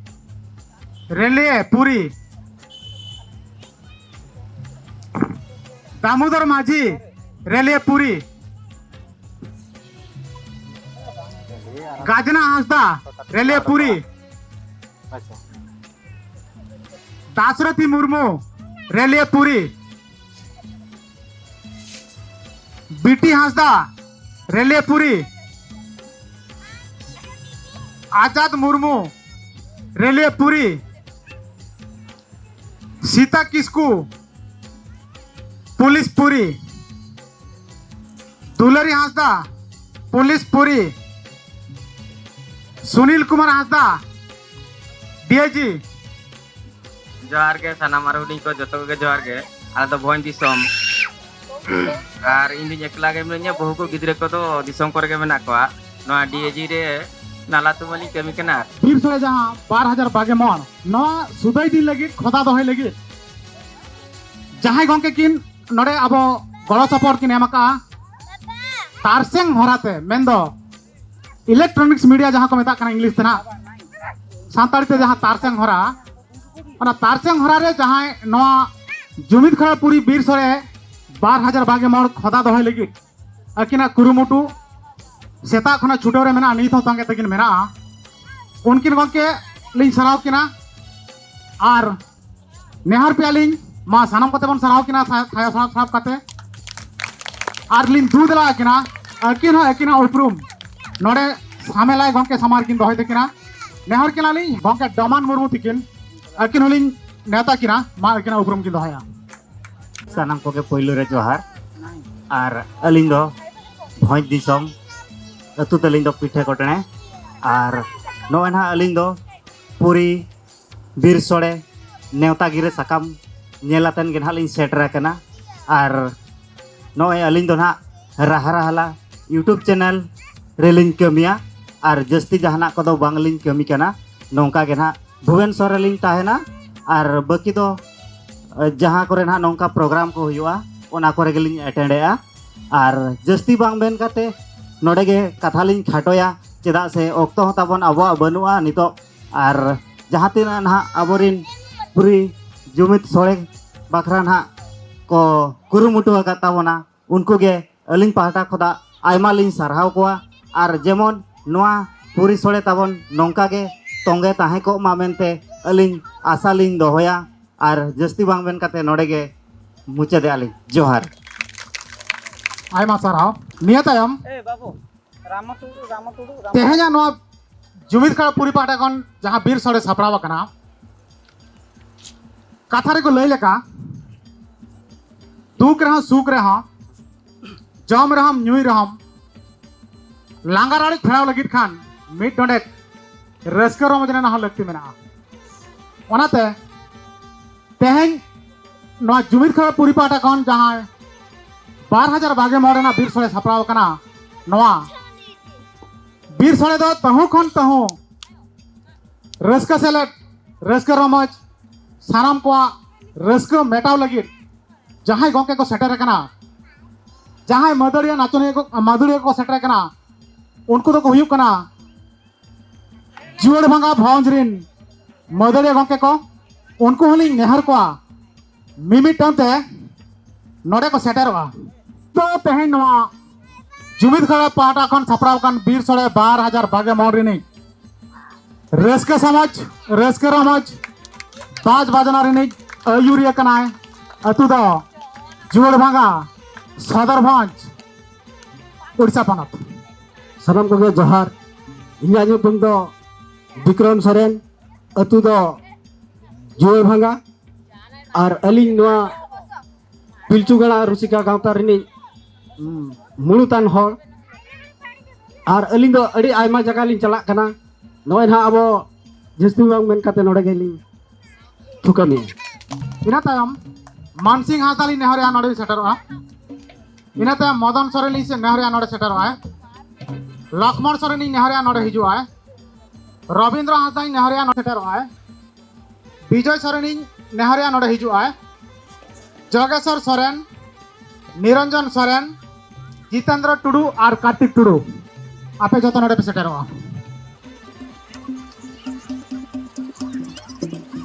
ᱨᱮᱞᱣᱮ ᱯᱩᱨᱤ᱾ ᱫᱟᱢᱳᱫᱚᱨ ᱢᱟᱹᱡᱷᱤ, ᱨᱮᱞᱣᱮ ᱯᱩᱨᱤ᱾ ᱜᱟᱡᱽᱱᱟ ᱦᱟᱸᱥᱫᱟ, ᱨᱮᱞᱣᱮ ᱯᱩᱨᱤ᱾ ᱫᱟᱥᱨᱚᱛᱷᱤ ᱢᱩᱨᱢᱩ, ᱨᱮᱞᱣᱮ ᱯᱩᱨᱤ᱾ ᱵᱤᱴᱤ ᱦᱟᱸᱥᱫᱟ, ᱨᱮᱞᱣᱮ ᱯᱩᱨᱤ᱾ ᱟᱡᱟᱫ ᱢᱩᱨᱢᱩ, ᱨᱮᱞᱣᱮ ᱯᱩᱨᱤ᱾ ᱥᱤᱛᱟ ᱠᱤᱥᱠᱩ, ᱯᱩᱞᱤᱥ ᱯᱩᱨᱤ᱾ ᱫᱩᱞᱟᱨᱤ ᱦᱟᱸᱥᱫᱟ, ᱯᱩᱞᱤᱥ ᱯᱩᱨᱤ᱾ ᱥᱩᱱᱤᱞ ᱠᱩᱢᱟᱨ ᱦᱟᱸᱥᱫᱟ, ᱰᱤᱟᱭᱡᱤ᱾ ᱡᱚᱦᱟᱨ ᱜᱮ ᱥᱟᱱᱟᱢ ᱟᱨ ᱦᱩᱰᱤᱧ ᱠᱚ ᱡᱚᱛᱚ ᱠᱚᱜᱮ ᱡᱚᱦᱟᱨ ᱜᱮ᱾ ᱟᱞᱮ ᱫᱚ ᱵᱷᱚᱸᱡᱽ ᱫᱤᱥᱚᱢ᱾ ᱟᱨ ᱤᱧ ᱫᱚᱧ ᱮᱠᱞᱟ ᱜᱮ ᱢᱤᱱᱟᱹᱧᱟ, ᱵᱟᱹᱦᱩ ᱠᱚ ᱜᱤᱫᱽᱨᱟᱹ ᱠᱚᱫᱚ ᱫᱤᱥᱚᱢ ᱠᱚᱨᱮ ᱜᱮ ᱢᱮᱱᱟᱜ ᱠᱚᱣᱟ᱾ ᱱᱚᱣᱟ ᱰᱤᱟᱭᱡᱤ ᱨᱮ ᱱᱟᱞᱟ ᱛᱩᱢᱟᱹᱞᱤᱧ ᱠᱟᱹᱢᱤ ᱠᱟᱱᱟ᱾ ᱵᱤᱨ ᱥᱳᱲᱮ ᱡᱟᱦᱟᱸ ᱵᱟᱨ ᱦᱟᱡᱟᱨ ᱵᱟᱜᱮ ᱢᱚᱬ, ᱱᱚᱣᱟ ᱥᱩᱫᱟᱹᱭ ᱫᱤᱱ ᱞᱟᱹᱜᱤᱫ ᱠᱷᱚᱫᱟ ᱫᱚᱦᱚᱭ ᱞᱟᱹᱜᱤᱫ ᱡᱟᱦᱟᱸᱭ ᱜᱚᱢᱠᱮ ᱠᱤᱱ ᱱᱚᱰᱮ ᱟᱵᱚ ᱜᱚᱲᱚ ᱥᱚᱯᱚᱦᱚᱫ ᱠᱤᱱ ᱮᱢ ᱟᱠᱟᱫᱼᱟ, ᱛᱟᱨᱥᱮᱝ ᱦᱚᱨᱟᱛᱮ, ᱢᱮᱱᱫᱚ ᱤᱞᱮᱠᱴᱨᱚᱱᱤᱠᱥ ᱢᱤᱰᱤᱭᱟ ᱡᱟᱦᱟᱸ ᱠᱚ ᱢᱮᱛᱟᱜ ᱠᱟᱱᱟ ᱤᱝᱞᱤᱥ ᱛᱮ ᱱᱟᱦᱟᱜ, ᱥᱟᱱᱛᱟᱲᱤ ᱛᱮ ᱡᱟᱦᱟᱸ ᱛᱟᱨᱥᱮᱝ ᱦᱚᱨᱟ, ᱚᱱᱟ ᱛᱟᱨᱥᱮᱝ ᱦᱚᱨᱟ ᱨᱮ ᱡᱟᱦᱟᱸᱭ ᱱᱚᱣᱟ ᱡᱩᱢᱤᱫ ᱠᱷᱟᱲᱟ ᱯᱩᱨᱤ ᱵᱤᱨ ᱥᱚᱲᱮ ᱵᱟᱨ ᱦᱟᱡᱟᱨ ᱵᱟᱜᱮ ᱢᱚᱬ ᱠᱷᱚᱫᱟ ᱫᱚᱦᱚᱭ ᱞᱟᱹᱜᱤᱫ ᱟᱹᱠᱤᱱᱟᱜ ᱠᱩᱨᱩᱢᱩᱴᱩ ᱥᱮᱛᱟᱜ ᱠᱷᱚᱱᱟᱜ ᱪᱷᱩᱴᱟᱹᱣ ᱨᱮ ᱢᱮᱱᱟᱜᱼᱟ, ᱱᱤᱛ ᱦᱚᱸ ᱛᱟᱸᱜᱮ ᱛᱟᱹᱠᱤᱱ ᱢᱮᱱᱟᱜᱼᱟ᱾ ᱩᱱᱠᱤᱱ ᱜᱚᱢᱠᱮ ᱞᱤᱧ ᱥᱟᱨᱦᱟᱣ ᱠᱤᱱᱟ ᱟᱨ ᱱᱮᱦᱚᱨ ᱯᱮᱭᱟ ᱞᱤᱧ, ᱢᱟ ᱥᱟᱱᱟᱢ ᱠᱚᱛᱮ ᱵᱚᱱ ᱥᱟᱨᱦᱟᱣ ᱠᱤᱱᱟ ᱛᱷᱟ-, ᱛᱷᱟᱭᱚ ᱥᱟᱵ ᱥᱟᱵ ᱠᱟᱛᱮ᱾ ᱟᱨ ᱞᱤᱧ ᱫᱩ ᱫᱮᱞᱟ ᱟᱹᱠᱤᱱᱟ, ᱟᱹᱠᱤᱱ ᱦᱚᱸ ᱟᱹᱠᱤᱱᱟᱜ ᱩᱯᱨᱩᱢ ᱱᱚᱰᱮ ᱥᱟᱢᱮᱞᱟᱭ ᱜᱚᱢᱠᱮ ᱥᱟᱢᱟᱝ ᱨᱮᱠᱤᱱ ᱫᱚᱦᱚᱭ ᱛᱟᱹᱠᱤᱱᱟ᱾ ᱱᱮᱦᱚᱨ ᱠᱤᱱᱟ ᱞᱤᱧ ᱜᱚᱢᱠᱮ ᱰᱚᱢᱟᱱ ᱢᱩᱨᱢᱩ ᱛᱤᱠᱤᱱ, ᱟᱹᱠᱤᱱ ᱦᱚᱸᱞᱤᱧ ᱱᱮᱣᱛᱟ ᱠᱤᱱᱟ, ᱢᱟ ᱟᱹᱠᱤᱱᱟᱜ ᱩᱯᱨᱩᱢ ᱠᱤᱱ ᱫᱚᱦᱚᱭᱟ᱾ ᱥᱟᱱᱟᱢ ᱠᱚᱜᱮ ᱯᱳᱭᱞᱳ ᱨᱮ ᱡᱚᱦᱟᱨ᱾ ᱟᱨ ᱟᱹᱞᱤᱧ ᱫᱚ ᱵᱷᱚᱸᱡᱽ ᱫᱤᱥᱚᱢ, ᱟᱹᱛᱩ ᱛᱟᱹᱞᱤᱧ ᱫᱚ ᱯᱤᱴᱷᱟᱹ ᱠᱚᱴᱬᱮ᱾ ᱟᱨ ᱱᱚᱜᱼᱚᱭ ᱱᱟᱦᱟᱜ ᱟᱹᱞᱤᱧ ᱫᱚ ᱯᱩᱨᱤ ᱵᱤᱨ ᱥᱚᱲᱮ ᱱᱮᱣᱛᱟ ᱜᱤᱨᱟᱹ ᱥᱟᱠᱟᱢ ᱧᱮᱞ ᱟᱛᱮᱱ ᱜᱮ ᱱᱟᱦᱟᱜ ᱞᱤᱧ ᱥᱮᱴᱮᱨ ᱟᱠᱟᱱᱟ᱾ ᱟᱨ ᱱᱚᱜᱼᱚᱭ ᱟᱹᱞᱤᱧ ᱫᱚ ᱱᱟᱦᱟᱜ ᱨᱟᱦᱟ ᱨᱟᱦᱟᱞᱟ YouTube ᱪᱮᱱᱮᱞ ᱨᱮᱞᱤᱧ ᱠᱟᱹᱢᱤᱭᱟ᱾ ᱟᱨ ᱡᱟᱹᱥᱛᱤ ᱡᱟᱦᱟᱱᱟᱜ ᱠᱚᱫᱚ ᱵᱟᱝᱞᱤᱧ ᱠᱟᱹᱢᱤ ᱠᱟᱱᱟ᱾ ᱱᱚᱝᱠᱟ ᱜᱮ ᱱᱟᱦᱟᱜ ᱵᱷᱩᱵᱮᱱᱥᱚᱨ ᱨᱮᱞᱤᱧ ᱛᱟᱦᱮᱱᱟ᱾ ᱟᱨ ᱵᱟᱹᱠᱤ ᱫᱚ, ᱮ, ᱡᱟᱦᱟᱸ ᱠᱚᱨᱮ ᱱᱟᱦᱟᱜ ᱱᱚᱝᱠᱟ ᱯᱨᱳᱜᱨᱟᱢ ᱠᱚ ᱦᱩᱭᱩᱜᱼᱟ, ᱚᱱᱟ ᱠᱚᱨᱮ ᱜᱮᱞᱤᱧ ᱮᱴᱮᱱᱰᱮᱜᱼᱟ᱾ ᱟᱨ ᱡᱟᱹᱥᱛᱤ ᱵᱟᱝ ᱢᱮᱱ ᱠᱟᱛᱮ ᱱᱚᱰᱮ ᱜᱮ ᱠᱟᱛᱷᱟ ᱞᱤᱧ ᱠᱷᱟᱴᱚᱭᱟ, ᱪᱮᱫᱟᱜ ᱥᱮ ᱚᱠᱛᱚ ᱦᱚᱸ ᱛᱟᱵᱚᱱ ᱟᱵᱚᱣᱟᱜ ᱵᱟᱹᱱᱩᱜᱼᱟ ᱱᱤᱛᱚᱜ᱾ ᱟᱨ ᱡᱟᱦᱟᱸ ᱛᱤᱱᱟᱹᱜ ᱱᱟᱦᱟᱜ ᱟᱵᱚᱨᱤᱱ ᱯᱩᱨᱤ ᱡᱩᱢᱤᱫ ᱥᱚᱲᱮ ᱵᱟᱠᱷᱨᱟ ᱱᱟᱦᱟᱜ ᱠᱚ ᱠᱩᱨᱩᱢᱩᱴᱩ ᱟᱠᱟᱫ ᱛᱟᱵᱚᱱᱟ, ᱩᱱᱠᱩ ᱜᱮ ᱟᱹᱞᱤᱧ ᱯᱟᱦᱴᱟ ᱠᱷᱚᱱᱟᱜ ᱟᱭᱢᱟ ᱞᱤᱧ ᱥᱟᱨᱦᱟᱣ ᱠᱚᱣᱟ᱾ ᱟᱨ ᱡᱮᱢᱚᱱ ᱱᱚᱣᱟ ᱯᱩᱨᱤ ᱥᱚᱲᱮ ᱛᱟᱵᱚᱱ ᱱᱚᱝᱠᱟ ᱜᱮ ᱛᱚᱸᱜᱮ ᱛᱟᱦᱮᱸ ᱠᱚᱜ ᱢᱟ ᱢᱮᱱᱛᱮ ᱟᱹᱞᱤᱧ ᱟᱥᱟ ᱞᱤᱧ ᱫᱚᱦᱚᱭᱟ᱾ ᱟᱨ ᱡᱟᱹᱥᱛᱤ ᱵᱟᱝ ᱢᱮᱱ ᱠᱟᱛᱮ ᱱᱚᱰᱮ ᱜᱮ ᱢᱩᱪᱟᱹᱫᱮᱜᱼᱟ ᱞᱤᱧ᱾ ᱡᱚᱦᱟᱨ᱾ ᱟᱭᱢᱟ ᱥᱟᱨᱦᱟᱣ᱾ ᱱᱤᱭᱟᱹ ᱛᱟᱭᱚᱢ ᱮ ᱵᱟᱹᱵᱩ, ᱨᱟᱢᱚ ᱴᱩᱰᱩ, ᱨᱟᱢᱚ ᱴᱩᱰᱩ, ᱨᱟᱢᱚ ᱛᱮᱦᱮᱧᱟᱜ ᱱᱚᱣᱟ ᱡᱩᱢᱤᱫ ᱠᱷᱟᱲᱟ ᱯᱩᱨᱤ ᱯᱟᱦᱴᱟ ᱠᱷᱚᱱ ᱡᱟᱦᱟᱸ ᱵᱤᱨ ᱥᱚᱲᱮ ᱥᱟᱯᱲᱟᱣ ᱟᱠᱟᱱᱟ, ᱠᱟᱛᱷᱟ ᱨᱮᱠᱚ ᱞᱟᱹᱭ ᱞᱮᱠᱟ, ᱫᱩᱠ ᱨᱮᱦᱚᱸ ᱥᱩᱠ ᱨᱮᱦᱚᱸ, ᱡᱚᱢ ᱨᱮᱦᱚᱸᱢ ᱧᱩᱭ ᱨᱮᱦᱚᱸᱢ, ᱞᱟᱸᱜᱟ ᱨᱟᱲᱮᱡ ᱯᱷᱮᱲᱟᱣ ᱞᱟᱹᱜᱤᱫ ᱠᱷᱟᱱ ᱢᱤᱫ ᱰᱚᱸᱰᱮᱠ ᱨᱟᱹᱥᱠᱟᱹ ᱨᱚᱢᱚᱡᱽ ᱨᱮᱱᱟᱜ ᱦᱚᱸ ᱞᱟᱹᱠᱛᱤ ᱢᱮᱱᱟᱜᱼᱟ᱾ ᱚᱱᱟᱛᱮ ᱛᱮᱦᱮᱧ ᱱᱚᱣᱟ ᱡᱩᱢᱤᱫ ᱠᱷᱟᱲᱟ ᱯᱩᱨᱤ ᱯᱟᱦᱴᱟ ᱠᱷᱚᱱ ᱡᱟᱦᱟᱸᱭ ᱵᱟᱨ ᱦᱟᱡᱟᱨ ᱵᱟᱜᱮ ᱢᱚᱬᱮ ᱨᱮᱱᱟᱜ ᱵᱤᱨ ᱥᱚᱲᱮ ᱥᱟᱯᱲᱟᱣ ᱟᱠᱟᱱᱟ, ᱱᱚᱣᱟ ᱵᱤᱨ ᱥᱚᱲᱮ ᱫᱚ ᱛᱟᱹᱦᱩ ᱠᱷᱚᱱ ᱛᱟᱹᱦᱩ ᱨᱟᱹᱥᱠᱟᱹ ᱥᱮᱞᱮᱫ, ᱨᱟᱹᱥᱠᱟᱹ ᱨᱚᱢᱚᱡᱽ, ᱥᱟᱱᱟᱢ ᱠᱚᱣᱟᱜ ᱨᱟᱹᱥᱠᱟᱹ ᱢᱮᱴᱟᱣ ᱞᱟᱹᱜᱤᱫ ᱡᱟᱦᱟᱸᱭ ᱜᱚᱢᱠᱮ ᱠᱚ ᱥᱮᱴᱮᱨ ᱟᱠᱟᱱᱟ, ᱡᱟᱦᱟᱸᱭ ᱢᱟᱹᱫᱟᱹᱲᱤᱭᱟᱹ ᱱᱟᱪᱚᱱᱤᱭᱟᱹ ᱠᱚ, ᱢᱟᱹᱫᱟᱹᱲᱤᱭᱟᱹ ᱠᱚ ᱥᱮᱴᱮᱨ ᱟᱠᱟᱱᱟ, ᱩᱱᱠᱩ ᱫᱚᱠᱚ ᱦᱩᱭᱩᱜ ᱠᱟᱱᱟ ᱡᱩᱣᱟᱹᱲ ᱵᱷᱟᱸᱜᱟ ᱵᱷᱚᱸᱡᱽ ᱨᱤᱱ ᱢᱟᱹᱫᱟᱹᱲᱤᱭᱟᱹ ᱜᱚᱢᱠᱮ ᱠᱚ, ᱩᱱᱠᱩ ᱦᱚᱸᱞᱤᱧ ᱱᱮᱦᱚᱨ ᱠᱚᱣᱟ ᱢᱤᱢᱤᱫᱴᱟᱝ ᱛᱮ ᱱᱚᱰᱮ ᱠᱚ ᱥᱮᱴᱮᱨᱚᱜᱼᱟ᱾ ᱛᱚ ᱛᱮᱦᱮᱧ ᱱᱚᱣᱟ ᱡᱩᱢᱤᱫ ᱠᱷᱟᱲᱟ ᱯᱟᱦᱴᱟ ᱠᱷᱚᱱ ᱥᱟᱯᱲᱟᱣ ᱟᱠᱟᱱ ᱵᱤᱨ ᱥᱚᱲᱮ ᱵᱟᱨ ᱦᱟᱡᱟᱨ ᱵᱟᱜᱮ ᱢᱚᱬ ᱨᱤᱱᱤᱡ ᱨᱟᱹᱥᱠᱟᱹ ᱥᱚᱢᱟᱡᱽ, ᱨᱟᱹᱥᱠᱟᱹ ᱨᱚᱢᱚᱡᱽ, ᱵᱟᱡᱽ ᱵᱟᱡᱽᱱᱟ ᱨᱤᱱᱤᱡ ᱟᱹᱭᱩᱨᱤᱭᱟᱹ ᱠᱟᱱᱟᱭ᱾ ᱟᱹᱛᱩ ᱫᱚ ᱡᱩᱣᱟᱹᱲ ᱵᱷᱟᱸᱜᱟ, ᱥᱚᱫᱚᱨᱵᱷᱚᱸᱡᱽ, ᱩᱲᱤᱥᱥᱟ ᱯᱚᱱᱚᱛ᱾ ᱥᱟᱱᱟᱢ ᱠᱚᱜᱮ ᱡᱚᱦᱟᱨ᱾ ᱤᱧᱟᱹᱜ ᱧᱩᱛᱩᱢ ᱫᱚ ᱵᱤᱠᱨᱚᱢ ᱥᱚᱨᱮᱱ, ᱟᱹᱛᱩ ᱫᱚ ᱡᱩᱣᱟᱹᱲ ᱵᱷᱟᱸᱜᱟ᱾ ᱟᱨ ᱟᱹᱞᱤᱧ ᱱᱚᱣᱟ ᱯᱤᱞᱪᱩ ᱜᱟᱲᱟ ᱨᱩᱥᱤᱠᱟ ᱜᱟᱶᱛᱟ ᱨᱤᱱᱤᱡ, ᱩᱢ, ᱢᱩᱬᱩᱛᱟᱱ ᱦᱚᱲ᱾ ᱟᱨ ᱟᱹᱞᱤᱧ ᱫᱚ ᱟᱹᱰᱤ ᱟᱭᱢᱟ ᱡᱟᱭᱜᱟ ᱞᱤᱧ ᱪᱟᱞᱟᱜ ᱠᱟᱱᱟ᱾ ᱱᱚᱜᱼᱚᱭ ᱱᱟᱦᱟᱜ ᱟᱵᱚ ᱡᱟᱹᱥᱛᱤ ᱵᱟᱝ ᱢᱮᱱ ᱠᱟᱛᱮ ᱱᱚᱰᱮ ᱜᱮᱞᱤᱧ ᱛᱷᱩᱠᱟᱹᱢᱮᱜᱼᱟ᱾ ᱤᱱᱟᱹ ᱛᱟᱭᱚᱢ ᱢᱟᱱᱥᱤᱝ ᱦᱟᱸᱥᱫᱟ ᱞᱤᱧ ᱱᱮᱦᱚᱨᱮᱜᱼᱟ, ᱱᱚᱰᱮ ᱵᱤᱱ ᱥᱮᱴᱮᱨᱚᱜᱼᱟ᱾ ᱤᱱᱟᱹ ᱛᱟᱭᱚᱢ ᱢᱚᱫᱚᱱ ᱥᱚᱨᱮᱱ ᱞᱤᱧ ᱱᱮᱦᱚᱨᱮᱜᱼᱟ, ᱱᱚᱰᱮ ᱥᱮᱴᱮᱨᱚᱜᱼᱟᱭ᱾ ᱞᱚᱠᱷᱢᱚᱬ ᱥᱚᱨᱮᱱ ᱞᱤᱧ ᱱᱮᱦᱚᱨᱮᱜᱼᱟ, ᱱᱚᱰᱮ ᱦᱤᱡᱩᱜᱼᱟᱭ᱾ ᱨᱚᱵᱤᱱᱫᱨᱚ ᱦᱟᱸᱥᱫᱟ ᱞᱤᱧ ᱱᱮᱦᱚᱨᱮᱜᱼᱟ, ᱱᱚᱰᱮ ᱥᱮᱴᱮᱨᱚᱜᱼᱟᱭ᱾ ᱵᱤᱡᱚᱭ ᱥᱚᱨᱮᱱᱤᱧ ᱱᱮᱦᱚᱨᱮᱜᱼᱟ, ᱱᱚᱰᱮ ᱦᱤᱡᱩᱜ ᱟᱭ᱾ ᱡᱚᱜᱮᱥᱚᱨ ᱥᱚᱨᱮᱱ, ᱱᱤᱨᱚᱧᱡᱚᱱ ᱥᱚᱨᱮᱱ, ᱡᱤᱛᱮᱱᱫᱨᱚ ᱴᱩᱰᱩ ᱟᱨ ᱠᱟᱨᱛᱤᱠ ᱴᱩᱰᱩ, ᱟᱯᱮ ᱡᱚᱛᱚ ᱱᱚᱰᱮ ᱯᱮ ᱥᱮᱴᱮᱨᱚᱜᱼᱟ᱾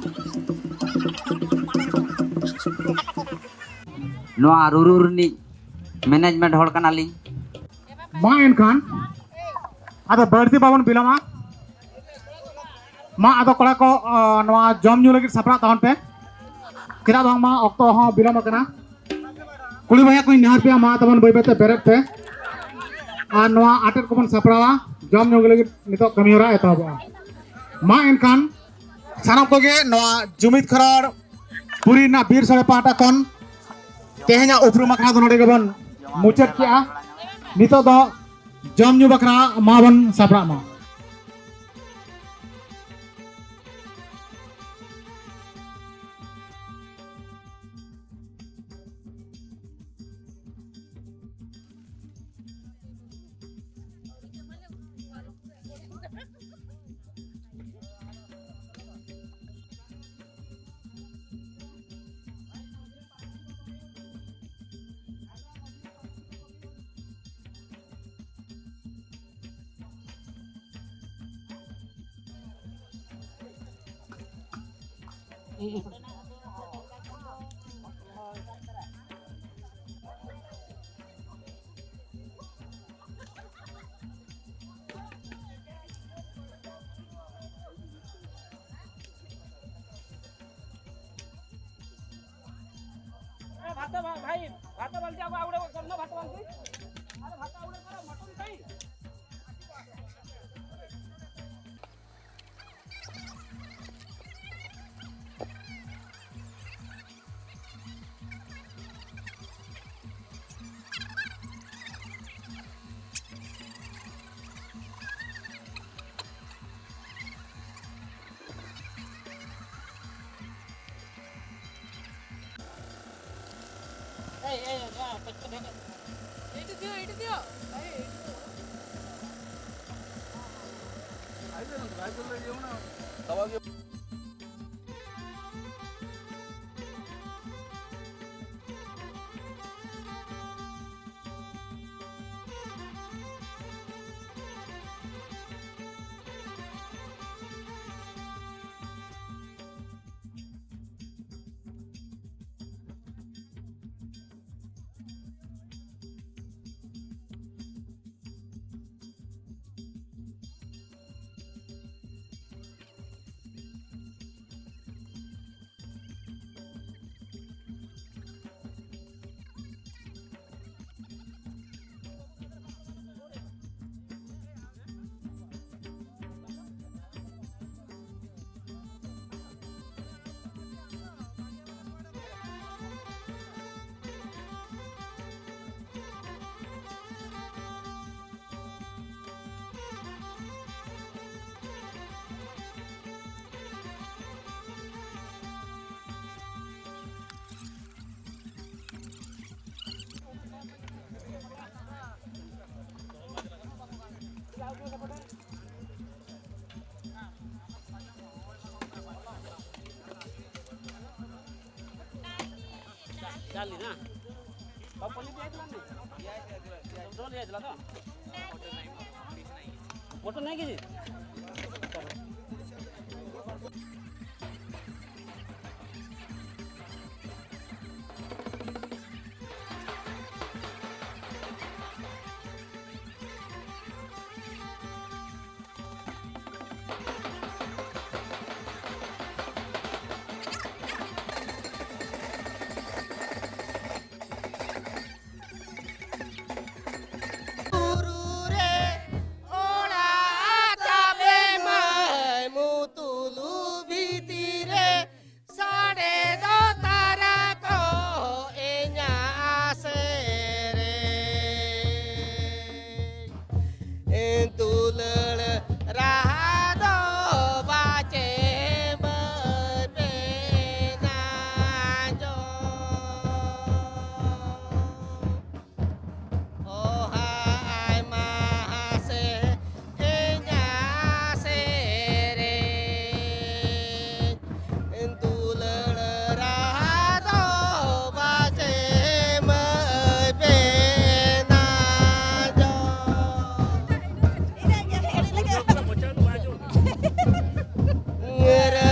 ᱱᱚᱣᱟ ᱨᱩᱨᱩ ᱨᱤᱱᱤᱡ ᱢᱮᱱᱮᱡᱢᱮᱱᱴ ᱦᱚᱲ ᱠᱟᱱᱟᱞᱤᱧ᱾ ᱢᱟ ᱮᱱᱠᱷᱟᱱ ᱟᱫᱚ ᱵᱟᱹᱲᱛᱤ ᱵᱟᱵᱚᱱ ᱵᱤᱞᱚᱢᱟ᱾ ᱢᱟ ᱟᱫᱚ ᱠᱚᱲᱟ ᱠᱚ, ᱱᱚᱣᱟ ᱡᱚᱢ ᱧᱩ ᱞᱟᱹᱜᱤᱫ ᱥᱟᱯᱲᱟᱜ ᱛᱟᱵᱚᱱ ᱯᱮ᱾ ᱪᱮᱫᱟᱜ ᱵᱟᱝᱢᱟ ᱚᱠᱛᱚ ᱦᱚᱸ ᱵᱤᱞᱚᱢ ᱟᱠᱟᱱᱟ᱾ ᱠᱩᱲᱤ ᱵᱚᱭᱦᱟ ᱠᱚᱧ ᱱᱮᱦᱚᱨ ᱯᱮᱭᱟ, ᱢᱟ ᱛᱟᱵᱚᱱ ᱵᱟᱹᱭ ᱵᱟᱹᱭᱛᱮ ᱵᱮᱨᱮᱫ ᱯᱮ᱾ ᱟᱨ ᱱᱚᱣᱟ ᱟᱴᱮᱫ ᱠᱚᱵᱚᱱ ᱥᱟᱯᱲᱟᱣᱟ᱾ ᱡᱚᱢ ᱧᱩ ᱞᱟᱹᱜᱤᱫ ᱱᱤᱛᱚᱜ ᱠᱟᱹᱢᱤ ᱦᱚᱨᱟ ᱮᱛᱚᱦᱚᱵᱚᱜᱼᱟ᱾ ᱢᱟ ᱮᱱᱠᱷᱟᱱ ᱥᱟᱱᱟᱢ ᱠᱚᱜᱮ ᱱᱚᱣᱟ ᱡᱩᱢᱤᱫ ᱠᱷᱚᱨᱚᱲ ᱯᱩᱨᱤ ᱨᱮᱱᱟᱜ ᱵᱤᱨ ᱥᱚᱲᱮ ᱯᱟᱦᱴᱟ ᱠᱷᱚᱱ ᱛᱮᱦᱮᱧᱟᱜ ᱩᱯᱨᱩᱢ ᱟᱠᱷᱲᱟ ᱫᱚ ᱱᱚᱰᱮ ᱜᱮᱵᱚᱱ ᱢᱩᱪᱟᱹᱫ ᱠᱮᱜᱼᱟ᱾ ᱱᱤᱛᱚᱜ ᱫᱚ ᱡᱚᱢ ᱧᱩ ᱵᱟᱠᱷᱨᱟ ᱢᱟᱵᱚᱱ ᱥᱟᱯᱲᱟᱜ ᱢᱟ᱾ ए, भात बा-, भाई, भात बाल्टी आगो, आवड़े करना भात बाल्टी। अरे, भात आवड़े करो, मटन खाई। ए, ए, वाह, पचपन है। एटी दियो, एटी दियो। अरे, एटी दियो। चाली ना। बाबू, पनीर दिया इतना नहीं? दो लिया इतना तो? मटन नहीं कीजिए।